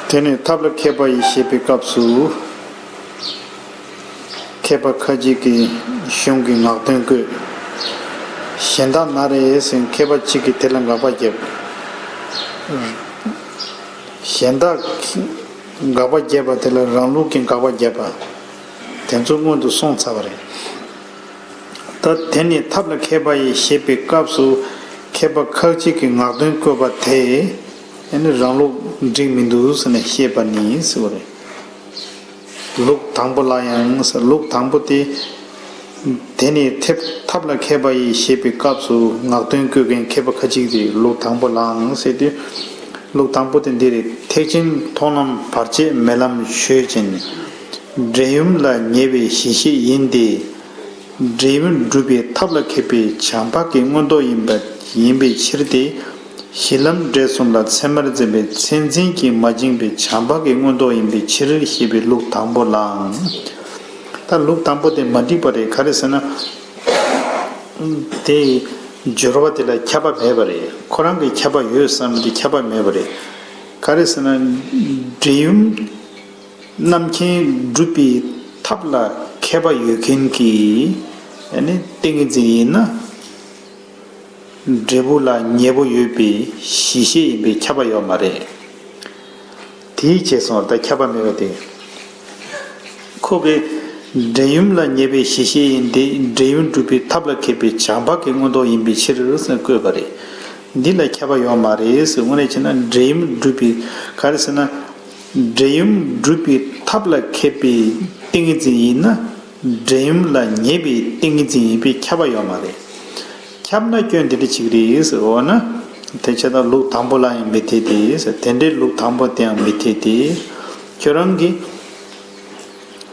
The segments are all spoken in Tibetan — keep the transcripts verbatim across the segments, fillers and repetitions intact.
དེ་ནས་ཐབས་ལ་མཁས་པ་ཡིས་ཞེས་པའི་སྐབས་སུ། མཁས་པ་ཁ་ཅིག་གིས་གཞུང་གི་ངག་དོན་བཀོད། གཞན་དག་ན་རེ་ཟེར་མཁས་པ་གཅིག་གིས་དེ་ལ་དགག་པ་བརྒྱབ། གཞན་དག་དགག་པ་བརྒྱབ་པ་དེ་ལ་རང་ལུགས་ཀྱི་དགག་པ་བརྒྱབ་པ། དེ་ཚོ་སྔོན་དུ་སོང་ཚར་བ་རེད། ད་དེ་ནི་ཐབས་ལ་མཁས་པ་ཡིས་ཞེས་པའི་སྐབས་སུ་མཁས་པ་ཁ་ཅིག་གིས་ངག་དོན་བཀོད་པ་དེ་ཨ་ནི་རང་ལུགས་འགྲིག་མི་འདུག་ཟེར་ནས་བཤད་པ་ནི་ཟེར་བ་རེད། ལུགས་དང་པོ་ལ་ཡང་ཟེར། ལུགས་དང་པོ་དེ། དེ་ནི་ཐབས་ཐབས་ལ་མཁས་པ་ཡིས་ཞེས་པའི་སྐབས་སུ་ངག་དོན་བཀོད་མཁན་མཁས་པ་ཁ་ཅིག་དེ་ལུགས་དང་པོ་ལའང་ཟེར་དུས། ལུགས་དང་པོ་དེ་འདི་རེད། ཐེག་ཆེན་མཐོང་ལམ་བར་ཆད་མེད་ལམ་ཆོས་ཅན། འབྲས་ཡུམ་ལ་ཉེ་བའི་གཞི་ཤེས་ཡིན་ཏེ། འབྲས་ཡུམ་སྒྲུབ་པའི་ཐབས་ལ་མཁས་པའི་བྱམས་པ་གི་མངོན་རྟོགས་ཡིན་པ་ཡིན་པའི་ཕྱིར་ཏེ། གཞི་ལམ་འབྲས་གསུམ་ལ་ཚད་མར་འཛིན་པའི་མཚན་འཛིན་གྱིས་མ་བཅིངས་པའི་བྱམས་པ་གི་མངོན་རྟོགས་ཡིན་པའི་ཕྱིར་ཞེས་པའི་ལུགས་དང་པོ་ལའང་། ད་ལུགས་དང་པོ་དེ་མ་འགྲིག་པ་རེད། ག་རེ་ཟེར་ན། དེ་སྦྱོར་བ་དེ་ལ་ཁྱབ་པ་མེད་པ་རེད། ཁོ་རང་གི་ཁྱབ་པ་ཡོད་བསམ་པ་དེ་ཁྱབ་པ་མེད་པ་རེད། ག་རེ་ཟེར་ན། འབྲས་ཡུམ་རྣམ་མཁྱེན་སྒྲུབ་པའི་ཐབས་ལ་མཁས་པ་ཡོད་མཁན་གྱི་ཨ་ནི་ཏིང་ངེ་འཛིན་ཡིན་ན། འབྲས་བུ་ལ་ཉེ་བོ་ཡོད་པའི་གཞི་ཤེས་ཡིན་པས་ཁྱབ་པ་ཡོད་མ་རེད། དེའི་རྗེས་སུ་ད་ཁྱབ་པ་མེད་པ་དེ། ཁོ་གིས་འབྲས་ཡུམ་ལ་ཉེ་བའི་གཞི་ཤེས་ཡིན་ཏེ། འབྲས་ཡུམ་སྒྲུབ་པའི་ཐབས་ལ་མཁས་པའི་བྱམས་པ་གི་མངོན་རྟོགས་ཡིན་པའི་ཕྱིར་ཟེར་བཀོད་པ་རེད། འདི་ལ་ཁྱབ་པ་ཡོད་མ་རེད་ཟེར། དངོས་གནས་བྱས་ན་འབྲས་ཡུམ་སྒྲུབ་པའི་ག་རེ་ཟེར་ན། འབྲས་ཡུམ་སྒྲུབ་པའི་ཐབས་ལ་མཁས་པའི་ཏིང་ངེ་འཛིན་ཡིན་ན། འབྲས་ཡུམ་ལ་ཉེ་བའི་ཏིང་ངེ་འཛིན་ཡིན་པས་ཁྱབ་པ་ཡོད་མ་རེད། ཁྱབ་ན་སྐྱོན་དེ་འདྲ་ཅིག་རེད་ཟེར། འོ་ན། དེ་བྱས་ན་ལུགས་དང་པོ་ལ་ཡང་མི་འཐད་དེ་ཟེར། དེ་འདྲའི་ལུགས་དང་པོ་དེའང་མི་འཐད་དེ། ཁྱོད་རང་གིས་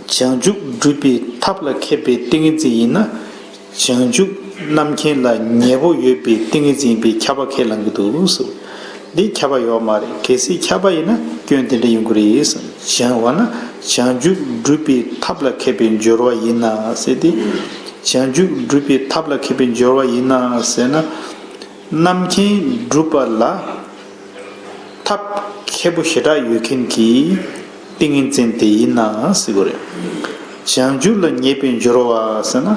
བྱང་ཆུབ་སྒྲུབ་པའི་ཐབས་ལ་མཁས་པའི་ཏིང་ངེ་འཛིན་ཡིན་ན། བྱང་ཆུབ་རྣམ་མཁྱེན་ལ་ཉེ་བོ་ཡོད་པའི་ཏིང་ངེ་འཛིན་ཡིན་པས་ཁྱབ་པ་ཁས་བླང་གི་འདུག་ཟེར། འདི་ཁྱབ་པ་ཡོད་མ་རེད། གལ་སྲིད་ཁྱབ་པ་ཡིན་ན་སྐྱོན་དེ་འདྲ་ཡོང་གི་རེད་ཟེར། བྱང་བ་ན་བྱང་ཆུབ་སྒྲུབ་པའི་ཐབས་ལ་མཁས་པའི་སྦྱོར་བ་ཡིན་ན་ཟེར་ཏེ། བྱང་ཆུབ་སྒྲུབ་པའི་ཐབས་ལ་མཁས་པའི་སྦྱོར་བ་ཡིན་ན་ཟེར་ན། རྣམ་མཁྱེན་སྒྲུབ་པ་ལ་ཐབས་མཁས་པོ་ཞེ་དྲག་ཡོད་མཁན་གྱི་ཏིང་ངེ་འཛིན་དེ་ཡིན་ན་ཟེར་གྱི་རེད། བྱང་ཆུབ་ལ་ཉེ་བའི་སྦྱོར་བ་ཟེར་ན།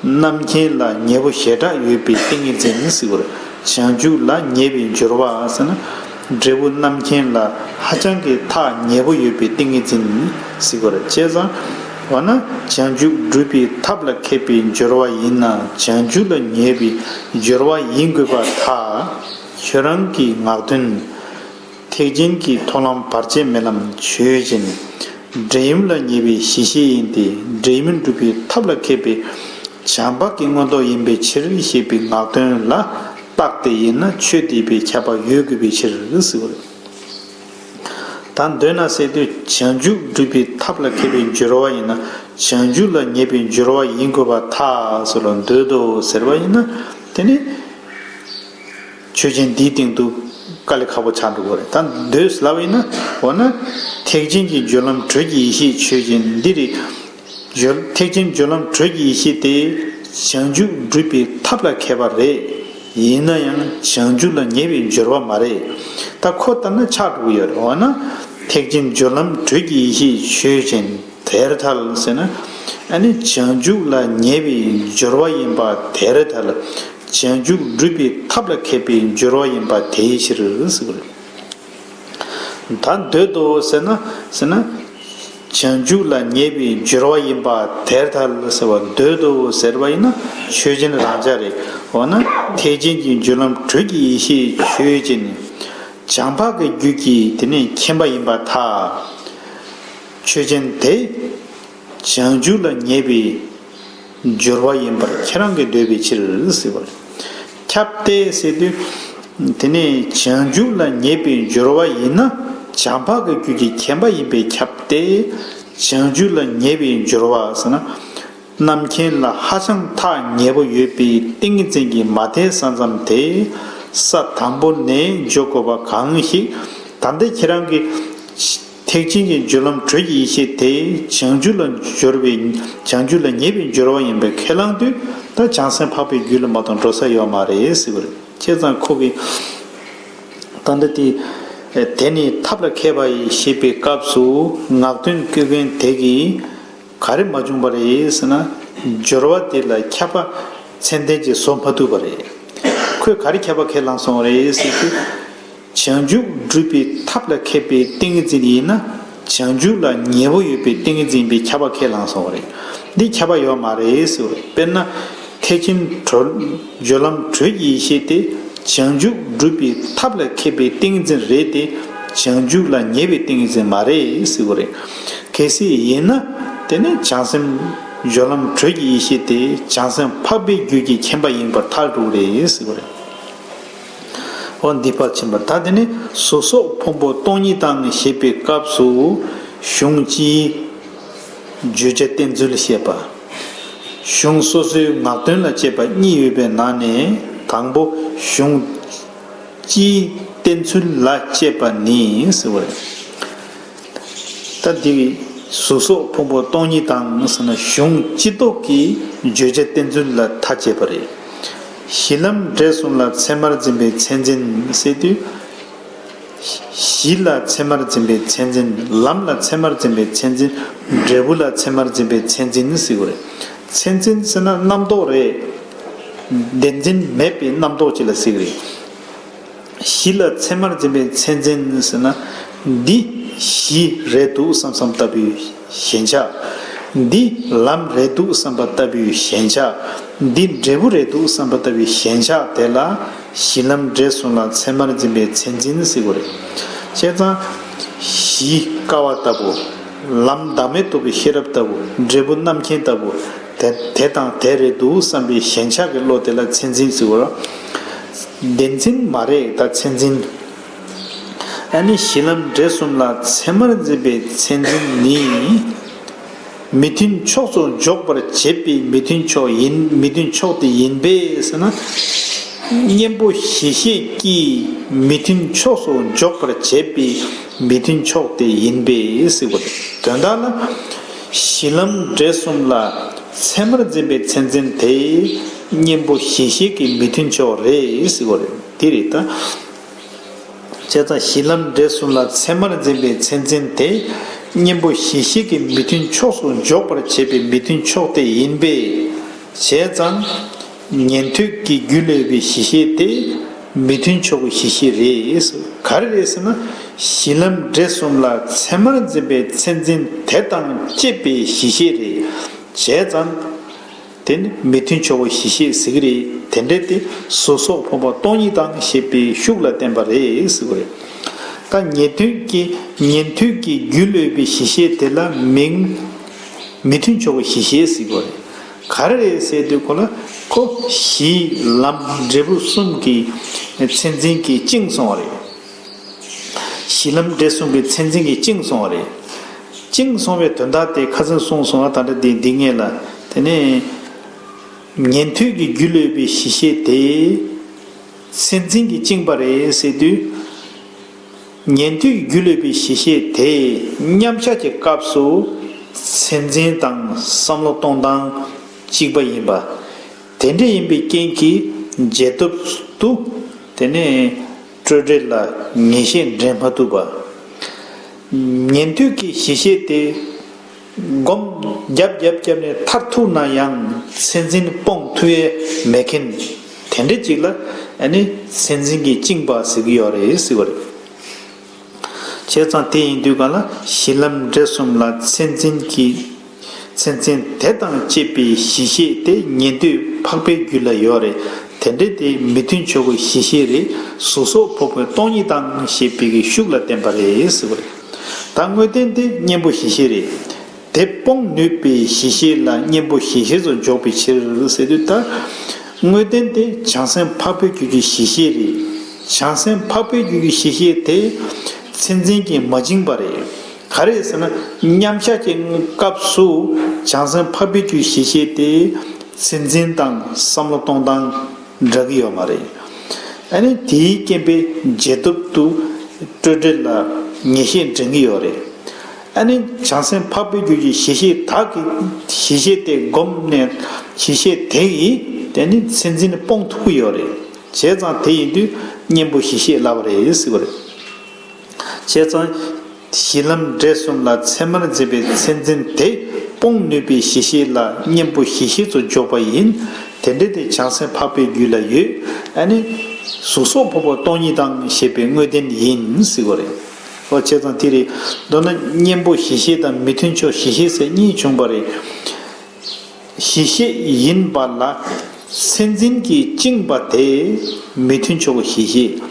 རྣམ་མཁྱེན་ལ་ཉེ་བོ་ཞེ་དྲག་ཡོད་པའི་ཏིང་ངེ་འཛིན་ཟེར་གྱི་རེད། བྱང་ཆུབ་ལ་ཉེ་བའི་སྦྱོར་བ་ཟེར་ན། འབྲས་བུ་རྣམ་མཁྱེན་ལ་ཧ་ཅང་གི་ཐག་ཉེ་བོ་ཡོད་པའི་ཏིང་ངེ་འཛིན་ཟེར་གྱི་རེད། བྱས་ཙང་འོ་ན་བྱང་ཆུབ་སྒྲུབ་པའི་ཐབས་ལ་མཁས་པའི་སྦྱོར་བ་ཡིན་ན་བྱང་ཆུབ་ལ་ཉེ་བའི་སྦྱོར་བ་ཡིན་དགོས་པར་ཐལ། ཁྱོད་རང་གི་ངག་དོན། ཐེག་ཆེན་གྱི་མཐོང་ལམ་བར་ཆད་མེད་ལམ་ཆོས་ཅན། འབྲས་ཡུམ་ལ་ཉེ་བའི་གཞི་ཤེས་ཡིན་ཏེ། འབྲས་ཡུམ་སྒྲུབ་པའི་ཐབས་ལ་མཁས་པའི་བྱམས་པ་གི་མངོན་རྟོགས་ཡིན་པའི་ཕྱིར་ཞེས་པའི་ངག་དོན་ལ་བརྟགས་ཏེ་ཡིན་ན་ཆོས་དེ་པའི་ཁྱབ་པ་ཡོད་དགོས་པའི་ཕྱིར་ཟེར་བ་རེད། ད་འདོད་ན་ཟེར་དུས་བྱང་ཆུབ་སྒྲུབ་པའི་ཐབས་ལ་མཁས་པའི་སྦྱོར་བ་ཡིན་ན་བྱང་ཆུབ་ལ་ཉེ་བའི་སྦྱོར་བ་ཡིན་དགོས་པར་ཐལ་ཟེར་ལ་འདོད་དོ་ཟེར་བ་ཡིན་ན་དེ་ནི། ཆོས་ཅན་འདིའི་སྟེང་དུ་དཀའ་ལས་ཁག་པོ་ཆགས་འགྲོ་གི་རེད། ད་འདོད་ལབ་ཡིན་ན་འོ་ན་ཐེག་ཆེན་གྱི་སྦྱོར་ལམ་དྲོད་ཀྱི་ཡེ་ཤེས་ཆོས་ཅན་འདི་རེད། སྦྱོར་ཐེག་ཆེན་སྦྱོར་ལམ་དྲོད་ཀྱི་ཡེ་ཤེས་དེ་བྱང་ཆུབ་སྒྲུབ་པའི་ཐབས་ལ་མཁས་པ་རེད། ཡིན་ན་ཡང་བྱང་ཆུབ་ལ་ཉེ་བའི་སྦྱོར་བ་མ་རེད། ད་ཁོ་ལྟར་ན་ཆགས་འགྲོ་གི་ཡོད་རེད། འོ་ན་ཐེག་ཆེན་སྦྱོར་ལམ་དྲོད་ཀྱི་ཡེ་ཤེས་ཆོས་ཅན། དེར་ཐལ་ཟེར་ན། ཨ་ནི་བྱང་ཆུབ་ལ་ཉེ་བའི་སྦྱོར་བ་ཡིན་པ་དེར་ཐལ། བྱང་ཆུབ་སྒྲུབ་པའི་ཐབས་ལ་མཁས་པའི་སྦྱོར་བ་ཡིན་པ་དེའི་ཕྱིར་ཟེར་བ་རེད། ད་འདོད་དོ་ཟེར་ན་ཟེར་ན། བྱང་ཆུབ་ལ་ཉེ་བའི་སྦྱོར་བ་ཡིན་པ་དེར་ཐལ་ཟེར་བ་འདོད་དོ་ཟེར་བ་ཡིན་ན་ཆོས་ཅན་རང་འཇགས་རེད། འོ་ན་ཐེག་ཆེན་གྱི་སྦྱོར་ལམ་དྲོད་ཀྱི་ཡེ་ཤེས་ཆོས་ཅན། བྱམས་པ་གི་རྒྱུད་ཀྱི་དེ་ནས་མཁྱེན་པ་ཡིན་པར་ཐལ། ཆོས་ཅན་དེ། བྱང་ཆུབ་ལ་ཉེ་བའི་སྦྱོར་བ་ཡིན་པར་ཁྱེད་རང་གིས་འདོད་པའི་ཕྱིར་ཟེར་བ་རེད། ཁྱབ་སྟེ་ཟེར་དུས། དེ་ནས་བྱང་ཆུབ་ལ་ཉེ་བའི་སྦྱོར་བ་ཡིན་ན་བྱམས་པ་གི་རྒྱུད་ཀྱི་མཁྱེན་པ་ཡིན་པས་ཁྱབ་སྟེ། བྱང་ཆུབ་ལ་ཉེ་བའི་སྦྱོར་བ་ཟེར་ན། རྣམ་མཁྱེན་ལ་ཧ་ཅང་ཐག་ཉེ་པོ་ཡོད་པའི་ཏིང་ངེ་འཛིན་གྱི་མ་དེ་ས་མཚམས་དེ་ས་དང་པོ་ནས་འཇོག་དགོས་པ་གང་ཞིག་ད་ལྟ་ཁྱེད་རང་གིས་ཐེག་ཆེན་གྱི་སྦྱོར་ལམ་དྲོད་ཀྱི་ཡེ་ཤེས་དེ་བྱང་ཆུབ་ལ་སྦྱོར་བའི་བྱང་ཆུབ་ལ་ཉེ་བའི་སྦྱོར་བ་ཡིན་པས་ཁས་བླངས་དུས་ད་བྱང་སེམས་འཕགས་པའི་རྒྱུད་ལ་མ་གཏོགས་འགྲོ་ས་ཡོད་མ་རེད་ཟེར་བ་རེད། བྱས་ཙང་ཁོ་གིས་ ད་ལྟ་དེ། དེ་ནི་ཐབས་ལ་མཁས་པ་ཡིས་ཞེས་པའི་སྐབས་སུ་ངག་འདོན་བཀོད་མཁན་དེ་གིས་ག་རེ་མ་བྱུང་བ་རེད་ཟེར་ན། སྦྱོར་བ་དེ་ལ་ཁྱབ་པ་མཚན་ལྡན་གྱིས་བཟོ་མ་ཐུབ་པ་རེད། ཁོས་ག་རེ་ཁྱབ་པ་ཁས་བླངས་སོང་བ་རེད་ཟེར་དུས། བྱང་ཆུབ་སྒྲུབ་པའི་ཐབས་ལ་མཁས་པའི་ཏིང་ངེ་འཛིན་ཡིན་ན། བྱང་ཆུབ་ལ་ཉེ་བོ་ཡོད་པའི་ཏིང་ངེ་འཛིན་པའི་ཁྱབ་པ་ཁས་བླངས་སོང་བ་རེད། འདི་ཁྱབ་པ་ཡོད་མ་རེད་ཟེར་བ་རེད། དཔེར་ན། ཐེག་ཆེན་གྲོལ། སྦྱོར་ལམ་གྲོལ་གྱི་ཡེ་ཤེས་དེ། བྱང་ཆུབ་སྒྲུབ་པའི་ཐབས་ལ་མཁས་པའི་ཏིང་ངེ་འཛིན་རེད་དེ། བྱང་ཆུབ་ལ་ཉེ་བའི་ཏིང་ངེ་འཛིན་མ་རེད་ཟེར་བ་རེད། གལ་སྲིད་ཡིན་ན། དེ་ནི་བྱང་སེམས། སྦྱོར་ལམ་གྲོལ་གྱི་ཡེ་ཤེས་དེ་བྱང་སེམས་འཕགས་པའི་རྒྱུད་ཀྱི་མཁྱེན་པ་ཡིན་པར་ཐལ་འགྲོ་གི་རེད་ཟེར་བ་རེད། འོ་འདི་ཕར་ཕྱིན་པ། ད་དེ་ནི་གཟུགས་སོགས་ཕུང་པོ་སྟོང་ཉིད་དང་ཞེས་པའི་སྐབས་སུ་གཞུང་སྤྱིའི་བརྗོད་བྱ་བསྟན་ཚུལ་བཤད་པ། གཞུང་སོ་སོའི་ངག་དོན་ལ་དཔྱད་པ་གཉིས་ཡོད་པའི་ནང་ནས་དང་པོ་གཞུང་སྤྱིའི་བསྟན་ཚུལ་ལ་དཔྱད་པ་ནི་ཟེར་བ་རེད། ད་འདི་གཟུགས་སོགས་ཕུང་པོ་སྟོང་ཉིད་དང་ཟེར་ན། གཞུང་སྤྱི་ལྡོག་གི་བརྗོད་བྱ་བསྟན་ཚུལ་ལ་ཐག་བཅད་པ་རེད། གཞི་ལམ་འབྲས་གསུམ་ལ་ཚད་མར་འཛིན་པའི་མཚན་འཛིན་ཟེར་དུས། གཞི་ལ་ཚད་མར་འཛིན་པའི་མཚན་འཛིན། ལམ་ལ་ཚད་མར་འཛིན་པའི་མཚན་འཛིན། འབྲས་བུ་ལ་ཚད་མར་འཛིན་པའི་མཚན་འཛིན་ཟེར་བ་རེད། མཚན་འཛིན་ཟེར་ན་རྣམ་རྟོག་རེད། བདེན་འཛིན་མེད་པའི་རྣམ་རྟོག་ཅིག་ལ་ཟེར་གི་རེད། གཞི་ལ་ཚད་མར་འཛིན་པའི་མཚན་འཛིན་ཟེར་ན། འདི་གཞི་རེད་འདུག་བསམ་བསམ་ལྟ་བུའི་ཞེན་ཆགས། འདི་ལམ་རེད་འདུག་བསམ་པ་ལྟ་བུའི་ཞེན་ཆགས། འདི་འབྲས་བུ་རེད་འདུག་བསམ་པ་ལྟ་བུའི་ཞེན་ཆགས་དེ་ལ་གཞི་ལམ་འབྲས་གསུམ་ལ་ཚད་མར་འཛིན་པའི་མཚན་འཛིན་ཟེར་གྱི་རེད། བྱས་ཙང་། གཞི་ཀ་བ་ལྟ་བུ། ལམ་བདག་མེད་རྟོགས་པའི་ཤེས་རབ་ལྟ་བུ། འབྲས་བུ་རྣམ་མཁྱེན་ལྟ་བུ། དེ་དེ་དང་དེ་རེད་འདུག་བསམ་པའི་ཞེན་ཆགས་ཀྱི་བློ་དེ་ལ་མཚན་འཛིན་ཟེར་གྱི་རེད། བདེན་འཛིན་མ་རེད་ད་མཚན་འཛིན། ཨ་ནི་གཞི་ལམ་འབྲས་གསུམ་ལ་ཚད་མར་འཛིན་པའི་མཚན་འཛིན་ནི། མི་མཐུན་ཕྱོགས་སུ་འཇོག་པར་བྱེད་པའི་མི་མཐུན་ཕྱོགས་ཡིན། མི་མཐུན་ཕྱོགས་དེ་ཡིན་པས་ཟེར་ན། གཉེན་པོ་གཞི་ཤེས་ཀྱིས་མི་མཐུན་ཕྱོགས་སུ་འཇོག་པར་བྱེད་པའི་མི་མཐུན་ཕྱོགས་དེ་ཡིན་པས་ཟེར་བ་རེད། དོན་དག་ལ། གཞི་ལམ་འབྲས་གསུམ་ལ་ཚད་མར་འཛིན་པའི་མཚན་འཛིན་དེ་གཉེན་པོ་གཞི་ཤེས་ཀྱི་མི་མཐུན་ཕྱོགས་རེད་ཟེར་བ་རེད། དེ་རེད་ད། བྱས་ཙང་གཞི་ལམ་འབྲས་གསུམ་ལ་ཚད་མར་འཛིན་པའི་མཚན་འཛིན་དེ་གཉེན་པོ་གཞི་ཤེས་ཀྱི་མི་མཐུན་ཕྱོགས་སུ་འཇོག་པར་བྱེད་པའི་མི་མཐུན་ཕྱོགས་དེ་ཡིན་པས། བྱས་ཙང་། ཉན་ཐོས་ཀྱི་རྒྱུད་ལ་ཡོད་པའི་གཞི་ཤེས་དེ་མི་མཐུན་ཕྱོགས་ཀྱི་གཞི་ཤེས་རེད། ག་རེ་རེད་ཟེར་ན། གཞི་ལམ་འབྲས་གསུམ་ལ་ཚད་མར་འཛིན་པའི་མཚན་འཛིན་དེ་དང་བཅས་པའི་གཞི་ཤེས་རེད། བྱས་ཙང་། དེ་ནི་མི་མཐུན་ཕྱོགས་ཀྱི་གཞི་ཤེས་ཟེར་གྱི་རེད། དེ་འདྲ་དེ་གཟུགས་སོགས་ཕུང་པོ་སྟོང་ཉིད་དང་ཞེས་པའི་ཤུགས་ལ་བསྟན་པ་རེད་ཟེར་གྱི་རེད། ད་ཉན་ཐོས་ཀྱི་ཉན་ཐོས་ཀྱི་རྒྱུད་ལ་ཡོད་པའི་གཞི་ཤེས་དེ་ལ་མིང་། མི་མཐུན་ཕྱོགས་ཀྱི་གཞི་ཤེས་ཟེར་གྱི་རེད། ག་རེ་རེད་ཟེར་དུས་ཁོ་ལ་ཁོ་གཞི་ལམ་འབྲས་བུ་གསུམ་གྱི་མཚན་འཛིན་གྱིས་བཅིངས་སོང་བ་རེད། གཞི་ལམ་འབྲས་གསུམ་གྱི་མཚན་འཛིན་གྱིས་བཅིངས་སོང་བ་རེད། བཅིངས་སོང་བའི་དོན་དག་དེ་ཁ་སང་གསུངས་སོང་ང་། ད་ལྟ་འདི་འདི་ངེས་ལ། དེ་ནས་ཉན་ཐོས་ཀྱི་རྒྱུད་ལ་ཡོད་པའི་གཞི་ཤེས་དེ་མཚན་འཛིན་གྱིས་བཅིངས་པ་རེད་ཟེར་དུས། ཉན་ཐོས་ཀྱི་རྒྱུད་ལ་ཡོད་པའི་གཞི་ཤེས་དེ་མཉམ་བཞག་གི་སྐབས་སུ་མཚན་འཛིན་དང་བསམ་བློ་གཏོང་སྟངས་གཅིག་པ་ཡིན་པ། དེ་འདྲ་ཡིན་པའི་རྐྱེན་གྱིས་རྗེས་ཐོབ་ཏུ་དེ་ནས་སྤྲོས་བྲལ་ལ་ངེས་ཤེས་འདྲེན་མ་ཐུབ་པ། ཉན་ཐོས་ཀྱི་གཞི་ཤེས་དེ་སྒོམ་རྒྱབ་རྒྱབ་རྒྱབ་ནས་མཐར་ཐུག་ན་ཡང་མཚན་འཛིན་སྤོང་ཐུབ་ཡས་མེད་མཁན་དེ་འདྲ་ཅིག་ལ་ཨ་ནི་མཚན་འཛིན་གྱིས་བཅིངས་པ་ཟེར་གྱི་ཡོད་རེད་ཟེར་བ་རེད། བྱས་ཙང་དེ་ཡིན་དུས་གང་ལ་གཞི་ལམ་འབྲས་གསུམ་ལ་མཚན་འཛིན་གྱི་མཚན་འཛིན་དེ་དང་བཅས་པའི་གཞི་ཤེས་དེ་ཉན་ཐོས་འཕགས་པའི་རྒྱུད་ལ་ཡོད་རེད། དེ་འདྲ་དེ་མི་མཐུན་ཕྱོགས་ཀྱི་གཞི་ཤེས་རེད། གཟུགས་སོགས་ཕུང་པོ་སྟོང་ཉིད་དང་ཞེས་པའི་གི་ཤུགས་ལ་བསྟན་པ་རེད་ཟེར་བ་རེད། ད་དངོས་བསྟན་དེ་གཉེན་པོ་གཞི་ཤེས་རེད། དེ་སྤོང་ནུས་པའི་གཞི་ཤེས་ལ་གཉེན་པོ་གཞི་ཤེས་སུ་འཇོག་པའི་ཕྱིར་ཟེར་དུས། ད་དངོས་བསྟན་དེ་བྱང་སེམས་འཕགས་པའི་རྒྱུད་ཀྱི་གཞི་ཤེས་རེད། བྱང་སེམས་འཕགས་པའི་རྒྱུད་ཀྱི་གཞི་ཤེས་དེ་མཚན་འཛིན་གྱིས་མ་བཅིངས་པ་རེད། ག་རེ་ཟེར་ན། མཉམ་བཞག་གི་སྐབས་སུ་བྱང་སེམས་འཕགས་པའི་རྒྱུད་གཞི་ཤེས་དེ་མཚན་འཛིན་དང་བསམ་བློ་གཏོང་སྟངས་འདྲ་གི་ཡོད་མ་རེད། ཨ་ནི་དེའི་རྐྱེན་པས་རྗེས་ཐོབ་ཏུ་སྤྲོས་བྲལ་ལ་ངེས་ཤེས་འདྲེན་གྱི་ཡོད་རེད། ཨ་ནི་བྱང་སེམས་འཕགས་པའི་རྒྱུད་ཀྱི་གཞི་ཤེས་དག་གི་གཞི་ཤེས་དེ་བསྒོམས་ནས་གཞི་ཤེས་དེ་ཡིས་དེ་ནི་མཚན་འཛིན་སྤོང་ཐུབ་ཀྱི་ཡོད་རེད། བྱས་ཙང་དེ་ཡིན་དུས་གཉེན་པོ་གཞི་ཤེས་ལབ་པ་རེད་ཟེར་བ་རེད། བྱས་ཙང་གཞི་ལམ་འབྲས་གསུམ་ལ་ཚད་མར་འཛིན་པའི་མཚན་འཛིན་དེ་སྤོང་ནུས་པའི་གཞི་ཤེས་ལ་གཉེན་པོ་གཞི་ཤེས་སུ་འཇོག་པ་ཡིན། དེ་འདྲ་དེ་བྱང་སེམས་འཕགས་པའི་རྒྱུད་ལ་ཡོད། ཨ་ནི་གཟུགས་སོགས་ཕུང་པོ་སྟོང་ཉིད་དང་ཞེས་པའི་དངོས་བསྟན་ཡིན་ཟེར་བ་རེད། ཨོ་བྱས་ཙང་དེ་རེད། མདོར་ན་གཉེན་པོ་གཞི་ཤེས་དང་མི་མཐུན་ཕྱོགས་གཞི་ཤེས་ཟེར་གཉིས་བྱུང་བ་རེད། གཞི་ཤེས་ཡིན་པ་ལ་མཚན་འཛིན་གྱིས་བཅིངས་པ་དེ་མི་མཐུན་ཕྱོགས་གཞི་ཤེས།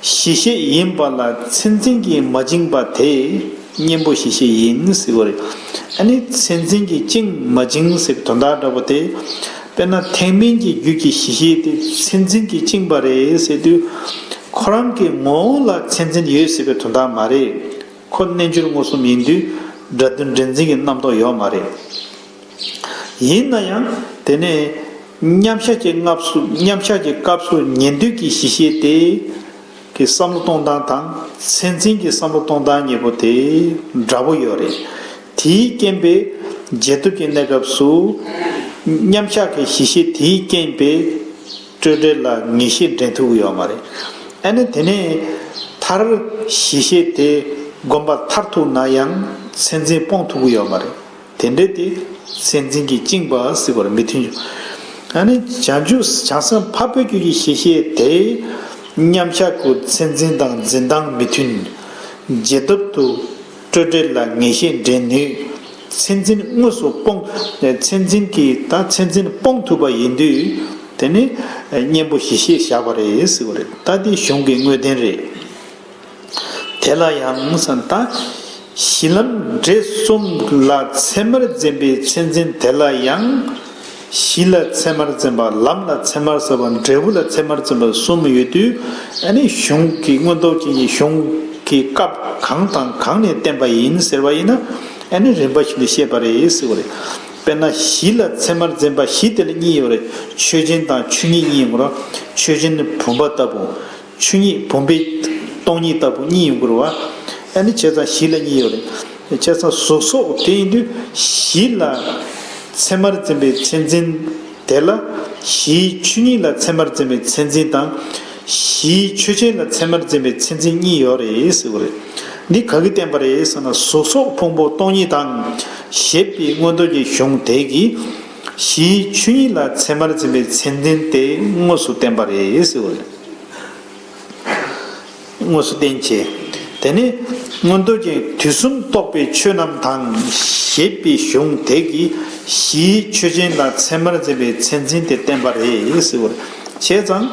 གཞི་ཤེས་ཡིན་པ་ལ་མཚན་འཛིན་གྱིས་མ་བཅིངས་པ་དེ་གཉེན་པོ་གཞི་ཤེས་ཡིན་ཟེར་བ་རེད། ཨ་ནི་མཚན་འཛིན་གྱིས་བཅིངས་མ་བཅིངས་ཟེར་བའི་དོན་དག་འདྲ་པོ་དེ། དཔེར་ན་ཐེག་དམན་གྱི་རྒྱུད་ཀྱི་གཞི་ཤེས་དེ་མཚན་འཛིན་གྱིས་བཅིངས་པ་རེད་ཟེར་དུས། ཁོ་རང་གི་ངོ་བོ་ལ་མཚན་འཛིན་ཡོད་ཟེར་བའི་དོན་དག་མ་རེད། ཁོ་རྣལ་འབྱོར་མངོན་སུམ་ཡིན་དུས་སྒྲ་དོན་འདྲེན་འཛིན་གྱི་རྣམ་རྟོག་ཡོད་མ་རེད། ཡིན་ན་ཡང་དེ་ནས་མཉམ་བཞག་གི་སྐབས་སུ་མཉམ་བཞག་གི་སྐབས་སུ་ཉན་ཐོས་ཀྱི་གཞི་ཤེས་དེ་གི་བསམ་བློ་གཏོང་སྟངས་དང་མཚན་འཛིན་གྱི་བསམ་བློ་གཏོང་སྟངས་གཉིས་པོ་དེ་འདྲ་པོ་ཡོད་རེད། དེའི་རྐྱེན་པས་རྗེས་ཐོབ་ཀྱི་གནས་སྐབས་སུ་མཉམ་བཞག་གི་གཞི་ཤེས་དེའི་རྐྱེན་པས་སྤྲོས་བྲལ་ལ་ངེས་ཤེས་འདྲེན་ཐུབ་ཀྱི་ཡོད་མ་རེད། ཨ་ནི་དེ་ནས་མཐར་གཞི་ཤེས་དེ་སྒོམ་པ་མཐར་ཐུག་ན་ཡང་མཚན་འཛིན་སྤོང་ཐུབ་ཀྱི་ཡོད་མ་རེད། དེ་འདྲ་དེ་མཚན་འཛིན་གྱིས་བཅིངས་པ་ཟེར་བར་མི་མཐུན་ཕྱོགས། ཨ་ནི་བྱང་ཆུབ་བྱང་སེམས་འཕགས་པའི་རྒྱུད་ཀྱི་གཞི་ཤེས་དེ་མཉམ་བཞག་གི་མཚན་འཛིན་དང་འཛིན་སྟངས་མི་མཐུན། རྗེས་ཐོབ་ཏུ་སྤྲོས་བྲལ་ལ་ངེས་ཤེས་འདྲེན་ནུས། མཚན་འཛིན་དངོས་སུ་སྤོང་། མཚན་འཛིན་གྱིས་ད་མཚན་འཛིན་སྤོང་ཐུབ་པ་ཡིན་དུས་དེ་ནི་གཉེན་པོ་གཞི་ཤེས་བཞག་པ་རེད་ཟེར་བ་རེད། ད་དེ་གཞུང་གི་དངོས་བསྟན་རེད། དེ་ལ་ཡང་ཟེར་ན་ད་གཞི་ལམ་འབྲས་གསུམ་ལ་ཚད་མར་འཛིན་པའི་མཚན་འཛིན་དེ་ལ་ཡང་། གཞི་ལ་ཚད་མར་འཛིན་པ་ལམ་ལ་ཚད་མར་འཛིན་པ་འབྲས་བུ་ལ་ཚད་མར་འཛིན་པ་གསུམ་ཡོད་དུས། ཨ་ནི་གཞུང་གི་མངོན་རྟོགས་རྒྱན་གྱི་གཞུང་གི་སྐབས་གང་དང་གང་ནས་བསྟན་པ་ཡིན་ཟེར་བ་ཡིན་ན། ཨ་ནི་རིམ་པ་བཞིན་དུ་བཤད་པ་རེད་ཟེར་བ་རེད། དཔེར་ན་གཞི་ལ་ཚད་མར་འཛིན་པ་གཞི་དེ་ལ་གཉིས་ཡོད་རེད། ཆོས་ཅན་དང་ཆོས་ཉིད་གཉིས་ཡོད་རེད། ཆོས་ཅན་ནི་བུམ་པ་ལྟ་བུ། ཆོས་ཉིད་བུམ་པའི་སྟོང་ཉིད་ལྟ་བུ་གཉིས་ཡོང་གི་རེད་བ། ཨ་ནི་བྱས་ཙང་གཞི་ལ་གཉིས་ཡོད་རེད། བྱས་ཙང་གཟུགས་སོགས་དེ་ཡིན་དུས་གཞི་ལ་ཚད་མར་འཛིན་པའི་མཚན་འཛིན་དེ་ལ་གཞིའི་ཆོས་ཉིད་ལ་ཚད་མར་འཛིན་པའི་མཚན་འཛིན་དང་། གཞིའི་ཆོས་ཅན་ལ་ཚད་མར་འཛིན་པའི་མཚན་འཛིན་གཉིས་ཡོད་རེད་ཟེར་བ་རེད། འདི་ག་གིས་བསྟན་པ་རེད་ཟེར་ན་གཟུགས་སོགས་ཕུང་པོ་སྟོང་ཉིད་དང་ཞེས་པའི་མངོན་རྟོགས་ཀྱི་གཞུང་དེ་གིས་གཞིའི་ཆོས་ཉིད་ལ་ཚད་མར་འཛིན་པའི་མཚན་འཛིན་དེ་དངོས་སུ་བསྟན་པ་རེད་ཟེར་བ་རེད། དངོས་སུ་བསྟན་བྱས། དེ་ནས་མངོན་རྟོགས་ཀྱི་དུས་གསུམ་རྟོགས་པའི་ཆོས་རྣམས་དང་ཞེས་པའི་གཞུང་དེ་གིས་གཞིའི་ཆོས་ཅན་ལ་ཚད་མར་འཛིན་པའི་མཚན་འཛིན་དེ་བསྟན་པ་རེད་ཟེར་བ་རེད། བྱས་ཙང་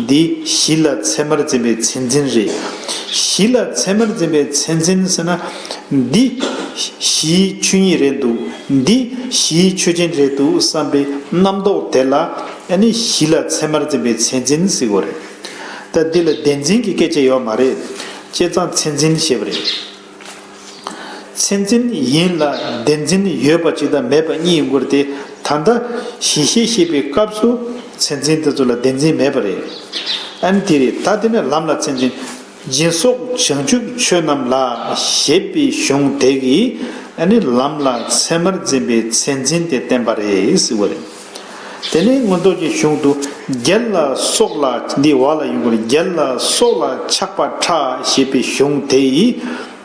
འདི་གཞི་ལ་ཚད་མར་འཛིན་པའི་མཚན་འཛིན་རེད། གཞི་ལ་ཚད་མར་འཛིན་པའི་མཚན་འཛིན་ཟེར་ན། འདི་གཞིའི་ཆོས་ཉིད་རེད་འདུག་འདི་གཞིའི་ཆོས་ཅན་རེད་འདུག་བསམ་པའི་རྣམ་རྟོག་དེ་ལ་ཨ་ནི་གཞི་ལ་ཚད་མར་འཛིན་པའི་མཚན་འཛིན་ཟེར་བ་རེད། ད་འདི་ལ་བདེན་འཛིན་གྱི་སྐད་ཆ་ཡོད་མ་རེད། བྱས་ཙང་མཚན་འཛིན་ཞེས་པ་རེད། མཚན་འཛིན་ཡིན་ལ་བདེན་འཛིན་ཡོད་པ་གཅིག་དང་མེད་པ་གཉིས་ཡོང་གི་རེད་དེ། ད་ལྟ་གཞི་ཤེས་བཤད་པའི་སྐབས་སུ་མཚན་འཛིན་དེ་ཚོ་ལ་བདེན་འཛིན་མེད་པ་རེད། ཨ་ནི་དེ་རེད། ད་དེ་ནས་ལམ་ལ་མཚན་འཛིན། སྦྱིན་སོགས་བྱང་ཆུབ་ཆོས་རྣམས་ལ་ཞེས་པའི་གཞུང་དེ་གིས་ཨ་ནི་ལམ་ལ་ཚད་མར་འཛིན་པའི་མཚན་འཛིན་དེ་བསྟན་པ་རེད་ཟེར་བ་རེད། དེ་ནས་མངོན་རྟོགས་ཀྱི་གཞུང་དུ་རྒྱལ་ལ་སོགས་ལ་འདི་བ་ལ་ཡོང་གི་རེད། རྒྱལ་ལ་སོགས་ལ་ཆགས་པ་ཕྲ་ཞེས་པའི་གཞུང་དེ་ཡིས་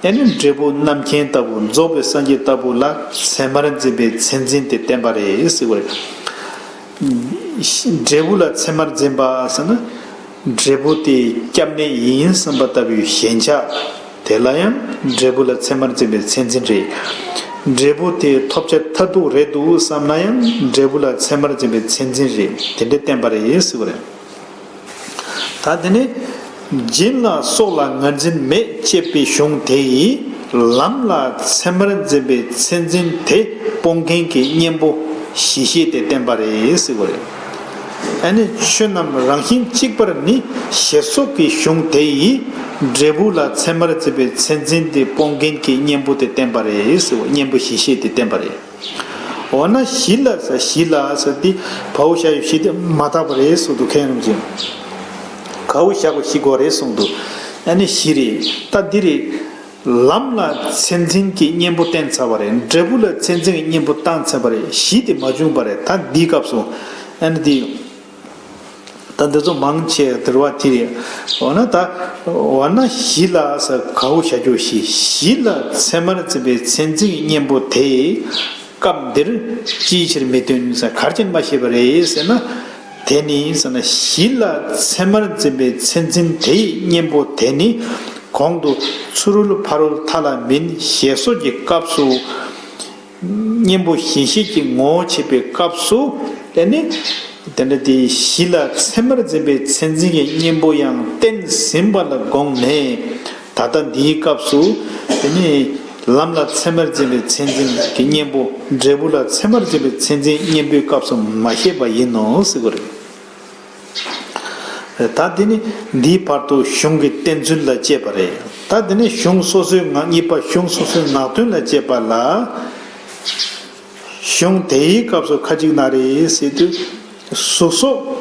ཨ་ནི་འབྲས་བུ་རྣམ་མཁྱེན་ལྟ་བུ་རྫོགས་པའི་སངས་རྒྱས་ལྟ་བུ་ལ་ཚད་མར་འཛིན་པའི་མཚན་འཛིན་དེ་བསྟན་པ་རེད་ཟེར་བ་རེད། འབྲས་བུ་ལ་ཚད་མར་འཛིན་པ་ཟེར་ན། འབྲས་བུ་དེ་སྐྱབས་གནས་ཡིན་བསམ་པ་ལྟ་བུའི་ཞེན་ཆགས་དེ་ལ་ཡང་འབྲས་བུ་ལ་ཚད་མར་འཛིན་པའི་མཚན་འཛིན་རེད། འབྲས་བུ་དེ་ཐོབ་བྱ་མཐར་ཐུག་རེད་འདུག་བསམ་ན་ཡང་འབྲས་བུ་ལ་ཚད་མར་འཛིན་པའི་མཚན་འཛིན་རེད། དེ་འདྲ་བསྟན་པ་རེད་ཟེར་བ་རེད། ད་དེ་ནས་སྦྱིན་ལ་སོགས་ལ་ངར་འཛིན་མེད་ཅེས་པའི་གཞུང་དེ་ཡིས་ལམ་ལ་ཚད་མར་འཛིན་པའི་མཚན་འཛིན་དེ་སྤོང་མཁན་གྱི་གཉེན་པོ་གཞི་ཤེས་དེ་བསྟན་པ་རེད་ཟེར་བ་རེད། ཨ་ནི་ཆོས་རྣམས་རང་བཞིན་གཅིག་པར་ནི་ཞེས་སོགས་ཀྱི་གཞུང་དེ་ཡིས་འབྲས་བུ་ལ་ཚད་མར་འཛིན་པའི་མཚན་འཛིན་དེ་སྤོང་མཁན་གྱི་གཉེན་པོ་དེ་བསྟན་པ་རེད་ཟེར་བ། གཉེན་པོ་གཞི་ཤེས་དེ་བསྟན་པ་རེད། འོ་ན་གཞི་ལ་ཟེར་གཞི་ལ་ཟེར་དེ་བའོ་བཞག་ཡོད་གཞི་དེ་མ་དག་པ་རེད་གསུངས་འདུག་མཁན་རིན་པོ་ཆེ། གའོ་བཞག་པ་གཞི་དགོས་རེད་གསུངས་འདུག་ཨ་ནི་གཞི་རེད། ད་འདི་རེད། ལམ་ལ་མཚན་འཛིན་གྱི་གཉེན་པོ་བསྟན་ཚར་བ་རེད། འབྲས་བུ་ལ་མཚན་འཛིན་གྱི་གཉེན་པོ་བཏང་ཚར་བ་རེད། གཞི་དེ་མ་བྱུང་བ་རེད། ད་འདིའི་སྐབས་སུ་ཨ་ནི་དེ་ ད་འདི་ཚོ་མང་ཆེ་དྲི་བ་དེ་རེད། འོ་ན་ད། འོ་ན་གཞི་ལ་ཟེར་ག་བོ་བྱ་རྒྱུ་ཞིག་གཞི་ལ་ཚད་མར་འཛིན་པའི་མཚན་འཛིན་གྱི་གཉེན་པོ་དེ། སྐབས་འདིར་ཅིའི་ཕྱིར་མི་སྟོན་ཟེར་ག་རེ་བྱས་ནས་མ་བཤད་པ་རེད་ཟེར་ན། དེ་ནི་ཟེར་ན་གཞི་ལ་ཚད་མར་འཛིན་པའི་མཚན་འཛིན་དེའི་གཉེན་པོ་དེ་ནི་གོང་དུ་ཚུ་རོལ་ཕ་རོལ་མཐའ་ལ་མིན་ཞེས་སོགས་ཀྱི་སྐབས་སུ། གཉེན་པོ་གཞི་ཤེས་ཀྱི་ངོ་བོ་འཆད་པའི་སྐབས་སུ། དེ་ནི། དེ་འདྲ་དེ་གཞི་ལ་ཚད་མར་འཛིན་པའི་མཚན་འཛིན་གྱི་གཉེན་པོ་ཡང་བསྟན་ཟིན་པ་ལ་དགོངས་ནས། ད་ལྟ་འདིའི་སྐབས་སུ། དེ་ནི། ལམ་ལ་ཚད་མར་འཛིན་པའི་མཚན་འཛིན་གྱི་གཉེན་པོ། འབྲས་བུ་ལ་ཚད་མར་འཛིན་པའི་མཚན་འཛིན་གཉེན་པོའི་སྐབས་སུ་མ་བཤད་པ་ཡིན་ནོ་ཟེར་བ་རེད། ད་དེ་ནི་འདིའི་བར་དུ་གཞུང་གི་བསྟན་ཚུལ་ལ་དཔྱད་པ་རེད། ད་དེ་ནི་གཞུང་སོ་སོའི་ངག་གཉིས་པ་གཞུང་སོ་སོའི་ངག་དོན་ལ་དཔྱད་པ་ལ། གཞུང་དེའི་སྐབས་སུ་ཁ་ཅིག་ན་རེ་ཟེར་དུས། གཟུགས་སོགས།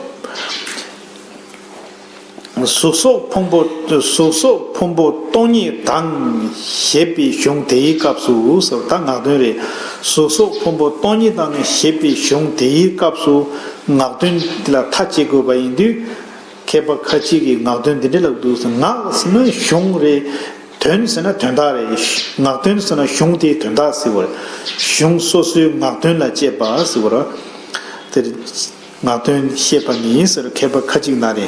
གཟུགས་སོགས་ཕུང་པོ་གཟུགས་སོགས་ཕུང་པོ་སྟོང་ཉིད་དང་ཞེས་པའི་གཞུང་དེའི་སྐབས་སུ་ཟེར་ད་ངག་དོན་རེད། གཟུགས་སོགས་ཕུང་པོ་སྟོང་ཉིད་དང་ཞེས་པའི་གཞུང་དེའི་སྐབས་སུ་ངག་དོན་ལ་མཐའ་དཔྱད་དགོས་པ་ཡིན་དུས། མཁས་པ་ཁ་ཅིག་གིས་ངག་དོན་འདི་འདྲ་ལབ་འདུག་ངག་ཟེར་ན་གཞུང་རེད། དོན་ཟེར་ན་དོན་དག་རེད། ངག་དོན་ཟེར་ན་གཞུང་དེའི་དོན་དག་ཟེར་བ་རེད། གཞུང་སོ་སོའི་ངག་དོན་ལ་དཔྱད་པ་ཟེར་བ་རེད། དེར་ངག་དོན་བཤད་པ་ནི་ཟེར་མཁས་པ་ཁ་ཅིག་ན་རེ།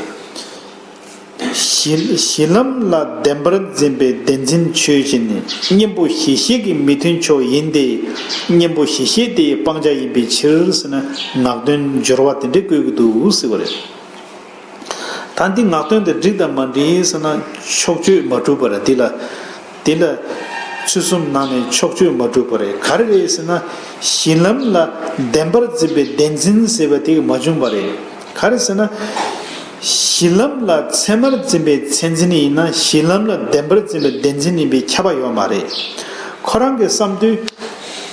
གཞི་གཞི་ལམ་ལ་བདེན་པར་འཛིན་པའི་བདེན་འཛིན་ཆོས་ཅན། གཉེན་པོ་གཞི་ཤེས་ཀྱི་མི་མཐུན་ཕྱོགས་ཡིན་ཏེ། གཉེན་པོ་གཞི་ཤེས་དེ་སྤང་བྱ་ཡིན་པའི་ཕྱིར་ཟེར་ན་ངག་དོན་སྦྱོར་བ་དེ་འདྲ་བཀོད་ཀྱི་འདུག་ཟེར་བ་རེད། ད་འདི་ངག་དོན་དེ་འགྲིག་དང་མ་འགྲིག་ཟེར་ན་ཕྱོགས་ཆོས་མ་གྲུབ་པ་རེད། འདི་ལ་འདི་ལ་ཚུལ་གསུམ་ནང་ནས་ཕྱོགས་ཆོས་མ་གྲུབ་པ་རེད། ག་རེ་རེད་ཟེར་ན་གཞི་ལམ་ལ་བདེན་པར་འཛིན་པའི་བདེན་འཛིན་ཟེར་བ་དེ་མ་བྱུང་བ་རེད། ག་རེ་ཟེར་ན། གཞི་ལམ་ལ་ཚད་མར་འཛིན་པའི་མཚན་འཛིན་ཡིན་ན་གཞི་ལམ་ལ་བདེན་པར་འཛིན་པའི་བདེན་འཛིན་ཡིན་པས་ཁྱབ་པ་ཡོད་མ་རེད། ཁོ་རང་གི་བསམ་དུས།